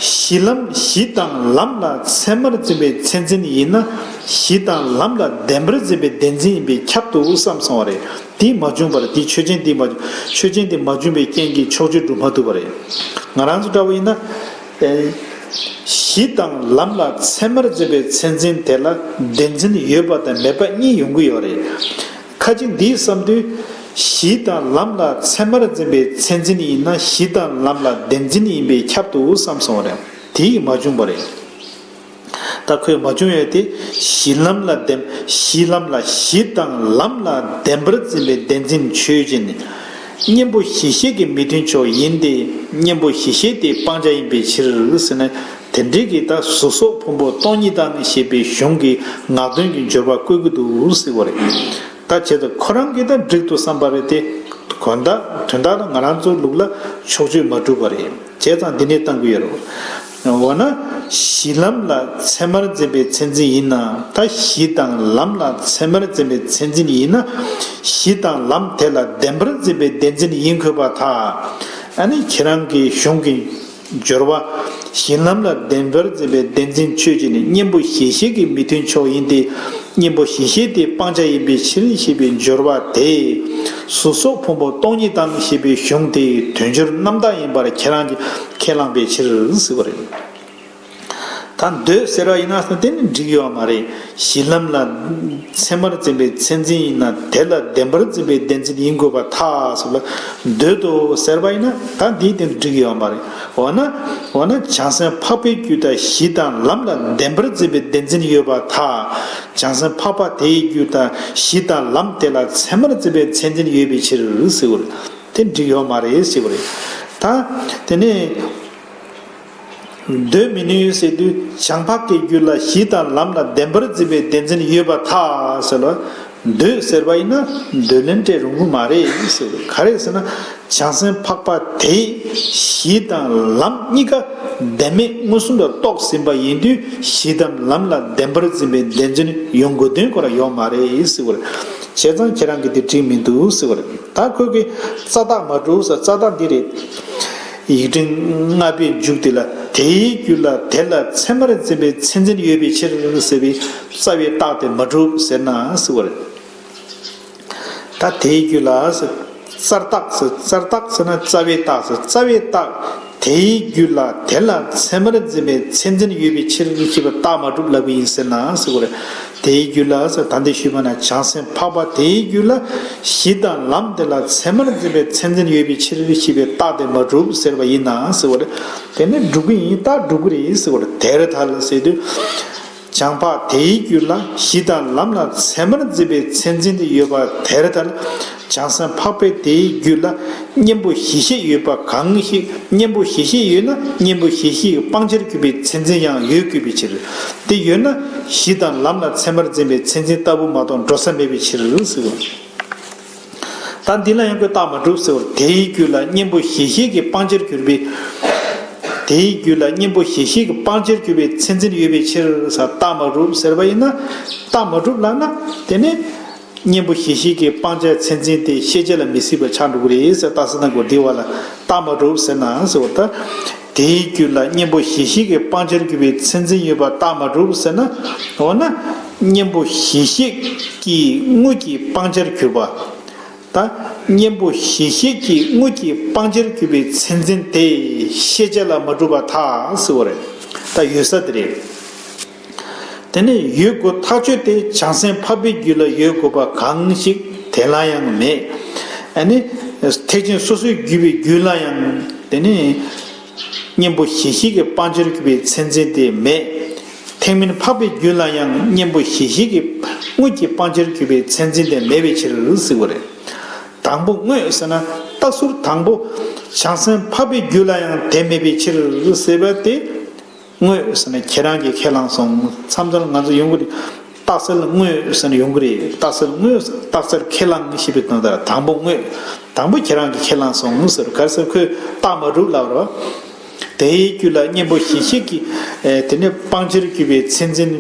གཞི་ལམ་གཞི་དང་ལམ་ལ་ཚད་མར་འཛིན་པའི་མཚན་འཛིན་ཡིན་ན་གཞི་དང་ལམ་ལ་བདེན་པར་འཛིན་པའི་བདེན་འཛིན་ཡིན་པས་ཁྱབ་འདུག་བསམ་སོང་བ་རེད། དེ་མ་བྱུང་བར་དེ་ཆོས་ཅན་དེ་མ་ཆོས་ཅན་དེ་མ་བྱུང་བའི་རྐྱེན་གྱིས་ཕྱོགས་ཆོས་སྒྲུབ་མ་ཐུབ་པ་རེད། ང་རང་ཚོ་འདྲ་བོ་ཡིན་ན། གཞི་དང་ལམ་ལ་ཚད་མར་འཛིན་པའི་མཚན་འཛིན་དེ་ལ་བདེན་འཛིན་ཡོད་པ་དང་མེད་པ་གཉིས་ཡོང་གི་ཡོད་རེད། ཁ་ཅིག་འདིའི་བསམ་དུས། གཞི་དང་ལམ་ལ་ཚད་མར་འཛིན་པའི་མཚན་འཛིན་ཡིན་ན་གཞི་དང་ལམ་ལ་བདེན་འཛིན་ཡིན་པས་ཁྱབ་འདུག་བསམ་སོང་བ་རེད། དེ་ཡིས་མ་བྱུང་བ་རེད། ད་ཁོས་མ་བྱུང་ཡོད་དེ། གཞི་ལམ་ལ་བདེན་གཞི་ལམ་ལ་གཞི་དང་ལམ་ལ་བདེན་པར་འཛིན་པའི་བདེན་འཛིན་ཆོས་ཅན། གཉེན་པོ་གཞི་ཤེས་ཀྱི་མི་མཐུན་ཕྱོགས་ཡིན་ཏེ། གཉེན་པོ་གཞི་ཤེས་དེ་སྤང་བྱ་ཡིན་པའི་ཕྱིར་ཟེར་ན། དེ་འདྲའི་གི་ད་གཟུགས་སོགས་ཕུང་པོ་སྟོང་ཉིད་དང་ཞེས་པའི་གཞུང་གི་ངག་དོན་གྱི་སྦྱོར་བ་བཀོད་ཀྱི་འདུག་ཟེར་བ་རེད། ད་བྱས་ཙང་ཁོ་རང་གིས་ད་འགྲིག་འདུག་བསམ་པ་རེད་དེ། དོན་དག་དོན་དག་ལ་ང་རང་ཚོའི་ལུགས་ལ་ཕྱོགས་ཆོས་མ་གྲུབ་པ་རེད། བྱས་ཙང་འདི་ནས་བཏང་གི་ཡོད་རེད། འོ་ན། གཞི་ལམ་ལ་ཚད་མར་འཛིན་པའི་མཚན་འཛིན་ཡིན་ན། ད་གཞི་དང་ལམ་ལ་ཚད་མར་འཛིན་པའི་མཚན་འཛིན་ཡིན་ན། གཞི་དང་ལམ་དེ་ལ་བདེན་པར་འཛིན་པའི་བདེན་འཛིན་ཡིན་དགོས་པར་ཐལ། ཨ་ནི་ཁྱེད་རང་གི་གཞུང་གི་སྦྱོར་བ། གཞི་ལམ་ལ་བདེན་པར་འཛིན་པའི་བདེན་འཛིན་ཆོས་ཅན་ནི་གཉེན་པོ་གཞི་ཤེས་ཀྱི་མི་མཐུན་ཕྱོགས་ཡིན་ཏེ། གཉེན་པོ་གཞི་ཤེས་དེ་སྤང་བྱ་ཡིན་པའི་ཕྱིར་ཞེས་པའི་སྦྱོར་བ་དེ། གཟུགས་སོགས་ཕུང་པོ་སྟོང་ཉིད་དང་ཞེས་པའི་གཞུང་དེའི་དོན་སྦྱོར་རྣམ་དག་ཡིན་པར་ཁྱེད་རང་གིས་ཁས་བླངས་པའི་ཕྱིར་ཟེར་བ་རེད། ད་འདོད་ཟེར་བ་ཡིན་ན་དེ་ནི་འགྲིག་ཡོད་མ་རེད། གཞི་ལམ་ལ་ཚད་མར་འཛིན་པའི་མཚན་འཛིན་ཡིན་ན་དེ་ལ་བདེན་པར་འཛིན་པའི་བདེན་འཛིན་ཡིན་དགོས་པར་ཐལ་ཟེར་བ། འདོད་དོ་ཟེར་བ་ཡིན་ན་ད་འདིའི་སྟེང་འགྲིག་ཡོད་མ་རེད། འོ་ན། འོ་ན་བྱང་སེམས་འཕགས་པའི་རྒྱུད་དང་གཞི་དང་ལམ་ལ་བདེན་པར་འཛིན་པའི་བདེན་འཛིན་ཡོད་པར་ཐལ། བྱང་སེམས་འཕགས་པ་དེའི་རྒྱུད་དང་གཞི་དང་ལམ་དེ་ལ་ཚད་མར་འཛིན་པའི་མཚན་འཛིན་ཡོད་པའི་ཕྱིར་ཟེར་བ་རེད། དེ་འགྲིག་ཡོད་མ་རེད་ཟེར་བ་རེད། ད་དེ་ནས། འདོད་མི་ནུས་ཟེར་དུས་བྱང་འཕགས་ཀྱི་རྒྱུད་ལ་གཞི་དང་ལམ་ལ་བདེན་པར་འཛིན་པའི་བདེན་འཛིན་ཡོད་པར་ཐལ་ཟེར་ལ། འདོད་ཟེར་བ་ཡིན་ན་འདོད་ལན་སྤྲད་རུང་གི་མ་རེད་ཟེར། ག་རེ་ཟེར་ན། བྱང་སེམས་འཕགས་པ་དེས་གཞི་དང་ལམ་གཉིས་ཀ་བདེན་མེད་མངོན་སུམ་དུ་རྟོགས་ཟིན་པ་ཡིན་དུས་གཞི་དང་ལམ་ལ་བདེན་པར་འཛིན་པའི་བདེན་འཛིན་ཡོང་དགོས་དོན་ཁོ་རང་ཡོད་མ་རེད་ཟེར་བ་རེད། བྱས་ཙང་ཁྱེད་རང་གིས་དེ་འགྲིག་མི་འདུག་ཟེར་བ་རེད། ད་ཁོས་གི་རྩ་རྟགས་མ་གྲུབ་ཟེར། རྩ་རྟགས་འདི་རེད། ཡིག་ཕྲེང་ལྔ་པའི་མཇུག་དེ་ལ་དེའི་རྒྱུད་ལ་དེ་ལ་ཚད་མར་འཛིན་པའི་མཚན་འཛིན་ཡོད་པའི་ཕྱིར་ཟེར་བའི་རྩ་བའི་རྟགས་དེ་མ་གྲུབ་ཟེར་ན་ཟེར་བ་རེད། ད་དེའི་རྒྱུད་ལ་ཟེར། རྩ་རྟགས་ཟེར། རྩ་རྟགས་ཟེར་ན་རྩ་བའི་རྟགས་ཟེར། རྩ་བའི་རྟགས་དེའི་རྒྱུད་ལ་དེ་ལ་ཚད་མར་འཛིན་པའི་མཚན་འཛིན་ཡོད་པའི་ཕྱིར་ཞེས་པའི་རྟགས་མ་གྲུབ་ལབ་པ་ཡིན་ཟེར་ན་ཟེར་བ་རེད། དེའི་རྒྱུད་ལ་ཟེར། ད་འདི་ཞུས་པ་ན་བྱང་སེམས་འཕགས་པ་དེའི་རྒྱུད་ལ་གཞི་དང་ལམ་དེ་ལ་ཚད་མར་འཛིན་པའི་མཚན་འཛིན་ཡོད་པའི་ཕྱིར་ཞེས་པའི་རྟགས་དེ་མ་གྲུབ་ཟེར་བ་ཡིན་ན་ཟེར་བ་རེད། དེ་ནི་གྲུབ་ཀྱི་ཡིན། རྟགས་གྲུབ་ཀྱི་རེད་ཟེར་བ་རེད། དེར་ཐལ་ཟེར་དུས། བྱང་འཕགས་དེའི་རྒྱུད་ལ་གཞི་དང་ལམ་ལ་ཚད་མར་འཛིན་པའི་མཚན་འཛིན་དེ་ཡོད་པ་དེར་ཐལ། བྱང་སེམས་འཕགས་པའི་དེའི་རྒྱུད་ལ་གཉེན་པོ་གཞི་ཤེས་ཡོད་པ་གང་ཞིག་གཉེན་པོ་གཞི་ཤེས་ཡོད་ན་གཉེན་པོ་གཞི་ཤེས་ཀྱི་སྤང་བྱར་གྱུར་པའི་མཚན་འཛིན་ཡང་ཡོད་དགོས་པའི་ཕྱིར། དེ་ཡོད་ན་གཞི་དང་ལམ་ལ་ཚད་མར་འཛིན་པའི་མཚན་འཛིན་ལྟ་བུ་མ་གཏོགས་འགྲོ་ས་མེད་པའི་ཕྱིར་ཟེར། ད་འདི་ལ་ཡང་ཁོས་རྟགས་མ་གྲུབ་ཟེར་བར། དེའི་རྒྱུད་ལ་གཉེན་པོ་གཞི་ཤེས་ཀྱི་སྤང་བྱར་གྱུར་པའི། དེའི་རྒྱུད་ལ་གཉེན་པོ་གཞི་ཤེས་ཀྱི་སྤང་བྱར་གྱུར་པའི་མཚན་འཛིན་ཡོད་པའི་ཕྱིར་ཟེར། རྟགས་མ་གྲུབ་ཟེར་བ་ཡིན་ན། རྟགས་མ་གྲུབ་ལབ་ན་དེ་ནི། གཉེན་པོ་གཞི་ཤེས་ཀྱི་སྤང་བྱ་མཚན་འཛིན་དེ་ཤེས་བྱ་ལ་མི་སྲིད་པ་ཆགས་འགྲོ་གི་རེད་ཟེར། རྟགས་གསལ་ནང་གོ་འདི་བ་ལ་རྟགས་མ་གྲུབ་ཟེར་ན་ཟེར་བ་ལྟར། དེའི་རྒྱུད་ལ་གཉེན་པོ་གཞི་ཤེས་ཀྱི་སྤང་བྱར་གྱུར་པའི་མཚན་འཛིན་ཡོད་པ་རྟགས་མ་གྲུབ་ཟེར་ན། འོ་ན་གཉེན་པོ་གཞི་ཤེས་ཀྱི་དངོས་ཀྱི་སྤང་བྱར་གྱུར་པ། ད་གཉེན་པོ་གཞི་ཤེས་ཀྱི་དངོས་ཀྱི་སྤང་བྱར་གྱུར་པའི་མཚན་འཛིན་དེ་ཤེས་བྱ་ལ་མ་གྲུབ་པར་ཐལ་ཟེར་བ་རེད། ད་ཡོད་ས་དེ་རེད། དེ་ནས་ཡོད་དགོས་ཐག་ཆོད་དེ་བྱང་སེམས་འཕགས་པའི་རྒྱུད་ལ་ཡོད་དགོས་པ་གང་ཞིག་དེ་ལ་ཡང་མེད། ཨ་ནི་ཐེག་ཆེན་སོ་སོའི་རྒྱུད་པའི་རྒྱུད་ལ་ཡང་དེ་ནི་གཉེན་པོ་གཞི་ཤེས་ཀྱི་སྤང་བྱར་གྱུར་པའི་མཚན་འཛིན་དེ་མེད། ཐེག་དམན་འཕགས་པའི་རྒྱུད་ལ་ཡང་གཉེན་པོ་གཞི་ཤེས་ཀྱི་དངོས་ཀྱི་སྤང་བྱར་གྱུར་པའི་མཚན་འཛིན་དེ་མེད་པའི་ཕྱིར་ཟེར་བ་རེད། དང་པོ་དངོས་ཟེར་ན་རྟགས་ཟུར་དང་པོ་བྱང་སེམས་འཕགས་པའི་རྒྱུད་ལ་ཡང་དེ་མེད་པའི་ཕྱིར་ཟེར་བ་དེ། དངོས་ཟེར་ན་ཁྱེད་རང་གིས་ཁས་བླངས་སོང་། མཚམས་མཚམས་ང་ཚོ་ཡོང་གི་རེད། རྟགས་གསལ་དངོས་ཟེར་ན་ཡོང་གི་རེད། རྟགས་གསལ་དངོས། རྟགས་གསལ་ཁས་བླངས་ཞེས་པའི་དོན་དག་དང་པོ་དངོས། དང་པོ་ཁྱེད་རང་གིས་ཁས་བླངས་སོང་ཟེར། ག་རེ་ཟེར། ཁོས་རྟགས་མ་གྲུབ་ལབ་རོ། དེའི་རྒྱུད་ལ་གཉེན་པོ་གཞི་ཤེས་ཀྱི་དེ་ནས་སྤང་བྱར་གྱུར་པའི་མཚན་འཛིན་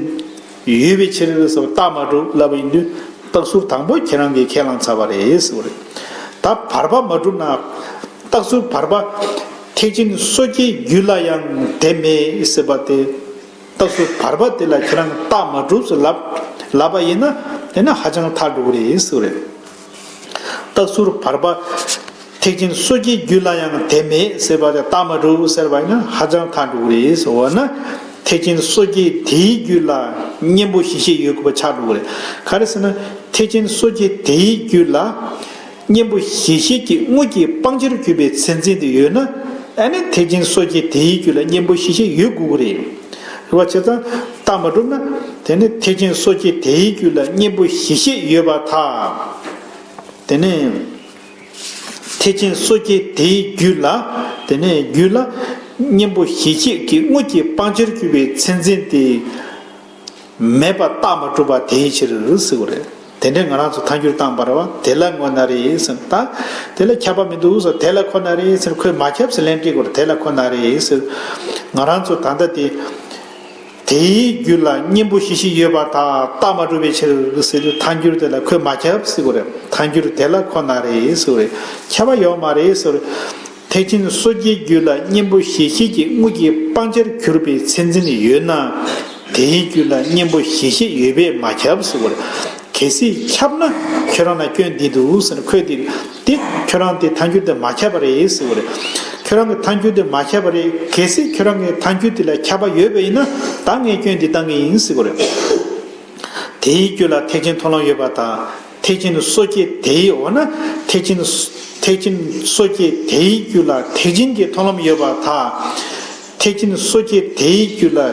ཡོད་པའི་ཕྱིར་ཟེར། རྟགས་མ་གྲུབ་ལབ་པ་ཡིན་དུས་རྟགས་ཟུར་དང་པོ་ཁྱེད་རང་གིས་ཁས་བླངས་ཚར་བ་རེད་ཟེར་བ་རེད། ད་བར་པ་མ་གྲུབ་ན། རྟགས་ཟུར་བར་པ། ཐེག་ཆེན་སོ་སྐྱེའི་རྒྱུད་ལ་ཡང་དེ་མེད་ཟེར་བ་དེ། རྟགས་ཟུར་བར་པ་དེ་ལ་ཁྱེད་རང་རྟགས་མ་གྲུབ་ཟེར་ལབ་ལབ་པ་ཡིན་ན། དེ་ནི་ཧ་ཅང་ཐལ་འགྲོ་གི་རེད་ཟེར་བ་རེད། རྟགས་ཟུར་བར་པ། ཐེག་ཆེན་སོ་སྐྱེའི་རྒྱུད་ལ་ཡང་དེ་མེད་ཟེར་བ་དེ་རྟགས་མ་གྲུབ་ཟེར་བ་ཡིན་ན་ཧ་ཅང་ཐལ་འགྲོ་གི་རེད་ཟེར་བ་ན། ཐེག་ཆེན་སོ་སྐྱེ་དེའི་རྒྱུད་ལ་གཉེན་པོ་གཞི་ཤེས་ཡོད་དགོས་པ་ཆགས་འགྲོ་གི་རེད། ག་རེ་ཟེར་ན། ཐེག་ཆེན་སོ་སྐྱེ་དེའི་རྒྱུད་ལ་གཉེན་པོ་གཞི་ཤེས་ཀྱི་དངོས་ཀྱི་སྤང་བྱར་གྱུར་པའི་མཚན་འཛིན་དེ་ཡོད་ན། ཨ་ནི་ཐེག་ཆེན་སོ་སྐྱེ་དེའི་རྒྱུད་ལ་གཉེན་པོ་གཞི་ཤེས་ཡོད་དགོས་ཀྱི་རེད། རེད་བ། བྱས་ཙང་རྟགས་མ་གྲུབ་ན། དེ་ནི་ཐེག་ཆེན་སོ་སྐྱེ་དེའི་རྒྱུད་ལ་གཉེན་པོ་གཞི་ཤེས་ཡོད་པར་ཐལ། དེ་ནས་ཐེག་ཆེན་སོ་སྐྱེ་དེའི་རྒྱུད་ལ། དེ་ནས་རྒྱུད་ལ་གཉེན་པོ་གཞི་ཤེས་ཀྱི་དངོས་ཀྱི་སྤང་བྱར་གྱུར་པའི་མཚན་འཛིན་དེ་མེད་པ་རྟགས་མ་གྲུབ་པ་དེའི་ཕྱིར་ཟེར་བ་རེད། དེ་འདྲའི་ང་རང་ཚོ་ཐལ་འགྱུར་བཏང་བ་རེད་བ། དེ་ལ་ངོ་ན་རེད་ཟེར། ད་དེ་ལ་ཁྱབ་པ་མི་འདུག་ཟེར། དེ་ལ་ཁོ་ན་རེད་ཟེར། ཁོས་མ་ཁྱབ་ཟེར་ལན་སྤྲད་དགོས་རེད། དེ་ལ་ཁོ་ན་རེད་ཟེར། ང་རང་ཚོ་ད་ལྟ་དེ། དེའི་རྒྱུད་ལ་གཉེན་པོ་གཞི་ཤེས་ཡོད་པར་ཐལ། རྟགས་མ་གྲུབ་པའི་ཕྱིར་ཟེར་དུས་ཐལ་འགྱུར་དེ་ལ་ཁོས་མ་ཁྱབ་ཟེར་དགོས་རེད། ཐལ་འགྱུར་དེ་ལ་ཁོ་ན་རེད་ཟེར་དགོས་རེད། ཁྱབ་པ་ཡོད་མ་རེད་ཟེར་དགོས་རེད། ཐེག་ཆེན་སོ་སྐྱེའི་རྒྱུད་ལ་གཉེན་པོ་གཞི་ཤེས་ཀྱི་དངོས་ཀྱི་སྤང་བྱར་གྱུར་པའི་མཚན་འཛིན་ཡོད་ན། དེའི་རྒྱུད་ལ་གཉེན་པོ་གཞི་ཤེས་ཡོད་པས་མ་ཁྱབ་ཟེར་དགོས་རེད། གལ་སྲིད་ཁྱབ་ན་ཁྱོད་རང་ལ་སྐྱོན་འདི་འདུག་ཟེར་ན། ཁོས་འདི་དེ་ཁྱོད་རང་དེ་ཐལ་འགྱུར་དེ་མ་ཁྱབ་པ་རེད་ཟེར་བ་རེད། ཁྱོད་རང་གི་ཐལ་འགྱུར་དེ་མ་ཁྱབ་པ་རེད། གལ་སྲིད་ཁྱོད་རང་གི་ཐལ་འགྱུར་དེ་ལ་ཁྱབ་པ་ཡོད་པ་ཡིན་ན། ད་ངས་སྐྱོན་འདི་བཏང་གི་ཡིན་ཟེར་བ་རེད། དེའི་རྒྱུད་ལ་ཐེག་ཆེན་མཐོང་ལམ་ཡོད་པར་ཐལ། ཐེག་ཆེན་སོ་སྐྱེ་དེའི། འོ་ན་ཐེག་ཆེན་ཐེག་ཆེན་སོ་སྐྱེ་དེའི་རྒྱུད་ལ་ཐེག་ཆེན་གྱི་མཐོང་ལམ་ཡོད་པར་ཐལ། ཐེག་ཆེན་སོ་སྐྱེ་དེའི་རྒྱུད་ལ།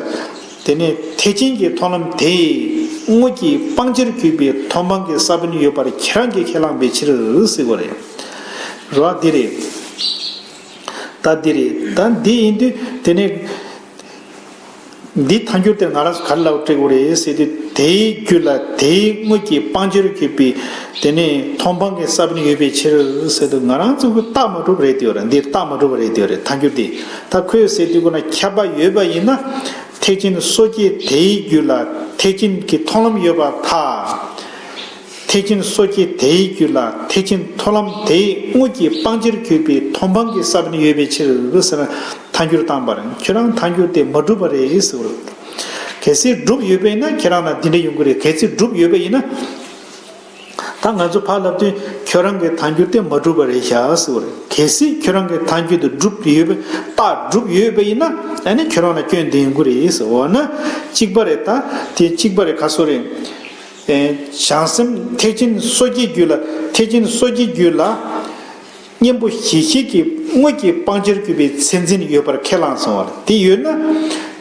དེ་ནས་ཐེག་ཆེན་གྱི་མཐོང་ལམ་དེས་དངོས་ཀྱི་སྤང་བྱར་གྱུར་པའི་མཐོང་སྤང་གི་ས་བོན་ཡོད་པར་ཁྱེད་རང་གིས་ཁས་བླངས་པའི་ཕྱིར་ཟེར་བ་རེད། རེད་བ། འདི་རེད། ད་འདི་རེད། ད་འདི་ཡིན་དུས་དེ་ནས་འདི་ཐལ་འགྱུར་དེ་ང་རང་ཚོ་ག་རེ་ལབ་སྤྲད་དགོས་རེད་ཟེར་དུས། དེའི་རྒྱུད་ལ་དེའི་དངོས་ཀྱི་སྤང་བྱར་གྱུར་པའི་དེ་ནས་མཐོང་སྤང་གི་ས་བོན་ཡོད་པའི་ཕྱིར་ཟེར་དུས། ང་རང་ཚོ་གི་རྟགས་མ་གྲུབ་རེད་དེ་ཡོད་རེད། འདི་རྟགས་མ་གྲུབ་རེད་དེ་ཡོད་རེད། ཐལ་འགྱུར་འདི། ད་ཁོས་ཟེར་དུས་ཁོ་ན་ཁྱབ་པ་ཡོད་པ་ཡིན་ན། ཐེག་ཆེན་སོ་སྐྱེ་དེའི་རྒྱུད་ལ་ཐེག་ཆེན་གྱི་མཐོང་ལམ་ཡོད་པར་ཐལ། ཐེག་ཆེན་སོ་སྐྱེ་དེའི་རྒྱུད་ལ་ཐེག་ཆེན་མཐོང་ལམ་དེའི་དངོས་ཀྱི་སྤང་བྱར་གྱུར་པའི་མཐོང་སྤང་གི་ས་བོན་ཡོད་པའི་ཕྱིར་ཟེར་ན། ཐལ་འགྱུར་བཏང་བ་རེད། ཁྱོད་རང་ཐལ་འགྱུར་དེ་མ་གྲུབ་པ་རེད་ཟེར་བ་རེད། གལ་སྲིད་གྲུབ་ཡོད་པ་ཡིན་ན་ཁྱེད་རང་ལ་འདི་འདྲ་ཡོང་གི་རེད། གལ་སྲིད་གྲུབ་ཡོད་པ་ཡིན་ན། ད་ང་ཚོ་ཕར་ལབ་དུས་ཁྱོད་རང་གི་ཐལ་འགྱུར་དེ་མ་གྲུབ་པ་རེད་ཤག་ཟེར་བ་རེད། གལ་སྲིད་ཁྱོད་རང་གི་ཐལ་འགྱུར་དེ་གྲུབ་ཡོད་པ། རྟགས་གྲུབ་ཡོད་པ་ཡིན་ན། ཨ་ནི་ཁྱོད་རང་ལ་སྐྱོན་འདི་ཡོང་གི་རེད་ཟེར། འོ་ན་གཅིག་པ་རེད། ད་དེ་གཅིག་པ་རེད། ག་སོ་རེད། བྱང་སེམས་ཐེག་ཆེན་སོ་སྐྱེའི་རྒྱུད་ལ། ཐེག་ཆེན་སོ་སྐྱེའི་རྒྱུད་ལ་གཉེན་པོ་ཞི་ཞི་གི་དངོས་ཀྱི་སྤང་བྱར་གྱུར་པའི་མཚན་འཛིན་ཡོད་པར་ཁས་བླངས་སོང་བ་དེ་ཡོད་ན།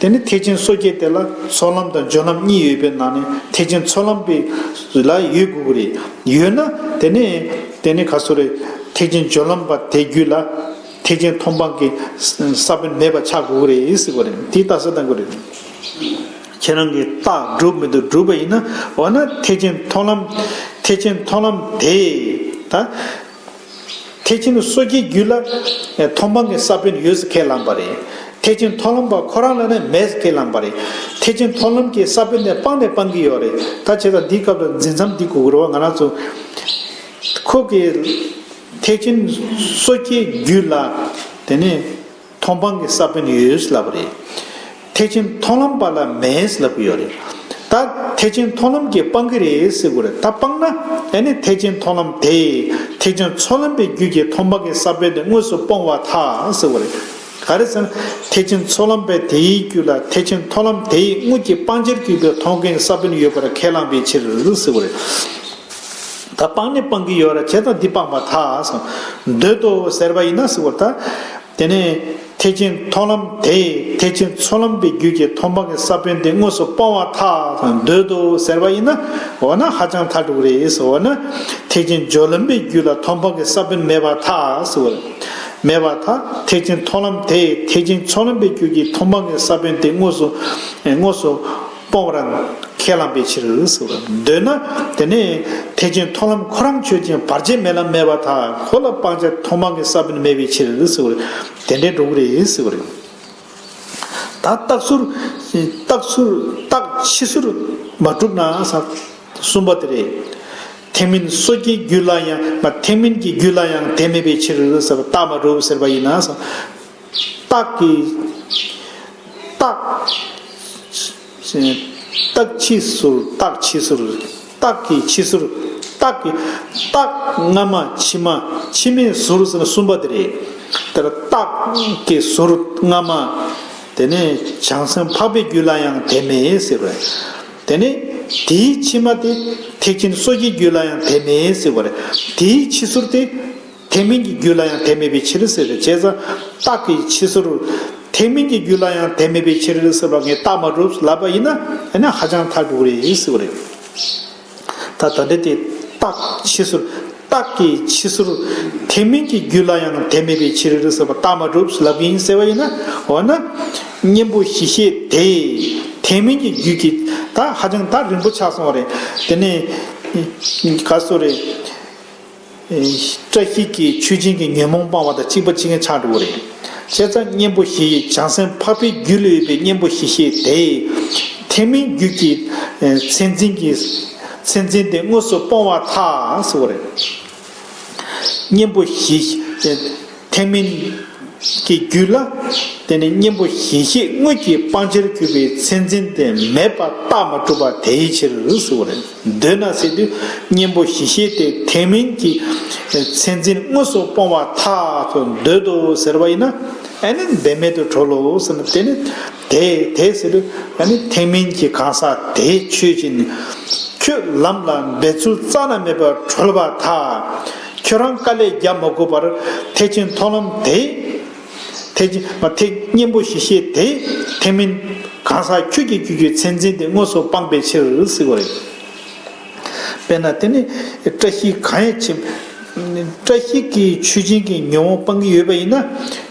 དེ་ནི་ཐེག་ཆེན་སོ་སྐྱེ་དེ་ལ་ཚོགས་ལམ་དང་སྦྱོར་ལམ་གཉིས་ཡོད་པའི་ནང་ནས་ཐེག་ཆེན་ཚོགས་ལམ་པའི་ལ་ཡོད་དགོས་ཀྱི་རེད། ཡོད་ན་དེ་ནི་དེ་ནི་ག་སོ་རེད། ཐེག་ཆེན་སྦྱོར་ལམ་པ་དེ་རྒྱུད་ལ་ཐེག་ཆེན་མཐོང་སྤང་གི་ས་བོན་མེད་པ་ཆགས་དགོས་ཀྱི་རེད་ཟེར་བ་རེད། དེ་ལྟ་ས་བཏང་དགོས་རེད། ཁྱེད་རང་གིས་རྟགས་སྒྲུབ་མི་འདུག་སྒྲུབ་པ་ཡིན་ན། འོ་ན་ཐེག་ཆེན་མཐོང་ལམ། ཐེག་ཆེན་མཐོང་ལམ་དེ་ད་ཐེག་ཆེན་སོ་སྐྱེའི་རྒྱུད་ལ་མཐོང་སྤང་གི་ས་བོན་ཡོད་ཟེར་ཁས་བླངས་པ་རེད། ཐེག་ཆེན་མཐོང་ལམ་པ་ཁོ་རང་ལ་ནི་མེད་ཟེར་ཁས་བླངས་པ་རེད། ཐེག་ཆེན་མཐོང་ལམ་གྱི་ས་བོན་དེ་སྤངས་ནས་སྤང་གི་ཡོད་རེད། ད་བྱས་ཙང་འདིའི་སྐབས་ལ་འཛིན་མཚམས་འདི་དགོས་ཀྱི་རེད་བ། ང་རང་ཚོ་ཁོ་གི་ཐེག་ཆེན་སོ་སྐྱེའི་རྒྱུད་ལ་དེ་ནི་མཐོང་སྤང་གི་ས་བོན་ཡོད་ལབ་པ་རེད། ཐེག་ཆེན་མཐོང་ལམ་པ་ལ་མེད་ལབ་ཀྱི་ཡོད་རེད། ད་ཐེག་ཆེན་མཐོང་ལམ་གྱིས་སྤང་གི་རེད་ཟེར་དགོས་རེད། ད་སྤངས་ན་ཨ་ནི་ཐེག་ཆེན་མཐོང་ལམ་དེས་ཐེག་ཆེན་ཚོགས་ལམ་པའི་རྒྱུད་ཀྱི་མཐོང་སྤང་གི་ས་བོན་དེ་དངོས་སུ་སྤོང་བར་ཐལ་ཟེར་དགོས་རེད། ག་རེ་ཟེར་ན་ཐེག་ཆེན་ཚོགས་ལམ་པ་དེའི་རྒྱུད་ལ་ཐེག་ཆེན་མཐོང་ལམ་དེའི་དངོས་ཀྱི་སྤང་བྱར་གྱུར་པའི་མཐོང་མཁན་གྱི་ས་བོན་ཡོད་པར་ཁས་བླངས་པའི་ཕྱིར་ཟེར་དགོས་རེད། ད་སྤངས་ནས་སྤང་གི་ཡོད་རེད། བྱས་ཙང་འདི་སྤངས་པར་ཐལ་ཟེར། འདོད་དོ་ཟེར་བ་ཡིན་ན་ཟེར་བ་ད། དེ་ནས་ཐེག་ཆེན་མཐོང་ལམ་དེས་ཐེག་ཆེན་ཚོགས་ལམ་པའི་རྒྱུད་ཀྱི་མཐོང་སྤང་གི་ས་བོན་དེ་དངོས་སུ་སྤོང་བར་ཐལ་ཟེར། འདོད་དོ་ཟེར་བ་ཡིན་ན། འོ་ན་ཧ་ཅང་ཐལ་འགྲོ་གི་རེད་ཟེར། འོ་ན་ཐེག་ཆེན་སྦྱོར་ལམ་པའི་རྒྱུད་ལ་མཐོང་སྤང་གི་ས་བོན་མེད་པར་ཐལ་ཟེར་བ་རེད། མེད་པར་ཐལ། ཐེག་ཆེན་མཐོང་ལམ་དེས་ཐེག་ཆེན་ཚོགས་ལམ་པའི་རྒྱུད་ཀྱི་མཐོང་སྤང་གི་ས་བོན་དེ་དངོས་སུ་དངོས་སུ་སྤོང་བར་ཁས་བླངས་པའི་ཕྱིར་ཟེར། འདོད་ན་དེ་ནས་ཐེག་ཆེན་མཐོང་ལམ་ཁོ་རང་ཆོས་ཅན། བར་ཆད་མེད་ལམ་མེད་པར་ཐལ། ཁོ་ལ་སྤང་བྱ་མཐོང་སྤང་གི་ས་བོན་མེད་པའི་ཕྱིར་ཟེར། དེ་འདྲའི་འགྲོ་གི་རེད་ཟེར་བ་རེད། ད་རྟགས་ཟུར། རྟགས་ཟུར། རྟགས་ཕྱི་ཟུར་མ་གྲུབ་ན་ཟེར། གསུམ་པ་དེ་རེད། ཐེག་དམན་སོ་སྐྱེའི་རྒྱུད་ལ་ཡང་མ། ཐེག་དམན་གྱི་རྒྱུད་ལ་ཡང་དེ་མེད་པའི་ཕྱིར་ཟེར་བ། རྟགས་མ་གྲུབ་ཟེར་བ་ཡིན་ན་ཟེར། རྟགས་ཀྱི། རྟགས། རྟགས་ཕྱི་ཟུར། རྟགས་ཕྱི་ཟུར། རྟགས་ཀྱི་ཕྱི་ཟུར། རྟགས་ཀྱི། རྟགས་སྔ་མ་ཕྱི་མ། ཕྱི་མའི་ཟུར་ཟེར་ན་གསུམ་པ་དེ་རེད། དེར་རྟགས་ཀྱི་ཟུར་སྔ་མ། དེ་ནས་བྱང་སེམས་འཕགས་པའི་རྒྱུད་ལ་ཡང་དེ་མེད་ཟེར་བས། དེ་ནས་དེའི་ཕྱི་མ་དེ་ཐེག་ཆེན་སོ་སྐྱེའི་རྒྱུད་ལ་ཡང་དེ་མེད་ཟེར་བ་རེད། དེའི་ཕྱི་ཟུར་དེ། ཐེག་དམན་གྱི་རྒྱུད་ལ་ཡང་དེ་མེད་པའི་ཕྱིར་ཟེར་ཏེ། བྱས་ཙང་རྟགས་ཀྱི་ཕྱི་ཟུར། ཐེག་དམན་གྱི་རྒྱུད་ལ་ཡང་དེ་མེད་པའི་ཕྱིར་ཟེར་བ་ངས་རྟགས་མ་གྲུབ་ལབ་པ་ཡིན་ན་ཨ་ནི་ཧ་ཅང་ཐལ་འགྲོ་གི་རེད་ཟེར་བ་རེད། ད་ད་འདི་དེ་རྟགས་ཕྱི་ཟུར། རྟགས་ཀྱི་ཕྱི་ཟུར། ཐེག་དམན་གྱི་རྒྱུད་ལ་ཡང་དེ་མེད་པའི་ཕྱིར་ཟེར་བ་རྟགས་མ་གྲུབ་ལབ་ཀྱི་ཡིན་ཟེར་བ་ཡིན་ན། འོ་ན་གཉེན་པོ་ཞི་ཞི་དེ་ཐེག་དམན་གྱི་རྒྱུད་ཀྱི། ད་ཧ་ཅང་ད་རིང་པོ་ཆགས་སོང་བ་རེད། དེ་ནས་ག་སོ་རེད། བཀྲ་ཤིས་ཀྱིས་ཆོས་ཅན་གྱི་ཉོན་མོངས་སྤངས་པ་དང་གཅིག་པ་གཅིག་རྐྱང་ཆགས་འགྲོ་གི་རེད། བྱས་ཙང་གཉེན་པོ་ཞི་ཞི་བྱང་སེམས་འཕགས་པའི་རྒྱུད་ལ་ཡོད་པའི་གཉེན་པོ་ཞི་ཞི་དེས་ཐེག་དམན་རྒྱུད་ཀྱི་མཚན་འཛིན་གྱི། མཚན་འཛིན་དེ་དངོས་སུ་སྤོང་བར་ཐལ་ཟེར་བ་རེད། གཉེན་པོ་ཞི། ཐེག་དམན་གྱི་རྒྱུད་ལ། དེ་ནི་གཉེན་པོ་ཞི་ཞི་དངོས་ཀྱི་སྤང་བྱར་གྱུར་པའི་མཚན་འཛིན་དེ་མེད་པ་རྟགས་མ་གྲུབ་པ་དེའི་ཕྱིར་ཟེར་བ་རེད། འདོད་ན་ཟེར་དུས་གཉེན་པོ་ཞི་ཞི་དེ་ཐེག་དམན་གྱི་མཚན་འཛིན་དངོས་སུ་སྤོང་བར་ཐལ་དུ་འདོད་དོ་ཟེར་བ་ཡིན་ན། ཨ་ནི་འབད་མེད་དུ་གྲོལ་ལོ་ཟེར་ན། དེ་ནི་དེ་དེ་ཟེར་དུས་ཨ་ནི་ཐེག་དམན་གྱི་གང་ཟག་དེ་ཆོས་ཅན། ཁྱོད་ལམ་ལ་འབད་རྩོལ་རྩ་ན་མེད་པར་གྲོལ་བར་ཐལ། ཁྱོད་རང་དཀའ་ལས་རྒྱག་མ་དགོས་པར་ཐེག་ཆེན་མཐོང་ལམ་དེ། ཐེག་ཆེན་མ་ཐེག་གཉེན་པོ་ཞི་ཞི་དེ་ཐེག་དམན་གང་ཟག་ཁྱོད་ཀྱི་རྒྱུད་ཀྱི་མཚན་འཛིན་དེ་དངོས་སུ་སྤངས་པའི་ཕྱིར་ཟེར་བ་རེད། དཔེར་ན་དེ་ནི་བཀྲ་ཤིས་གང་ཡང་ཆེ། བཀྲ་ཤིས་ཀྱིས་ཆོས་ཅན་གྱི་ཉོན་མོངས་སྤང་གི་ཡོད་པ་ཡིན་ན་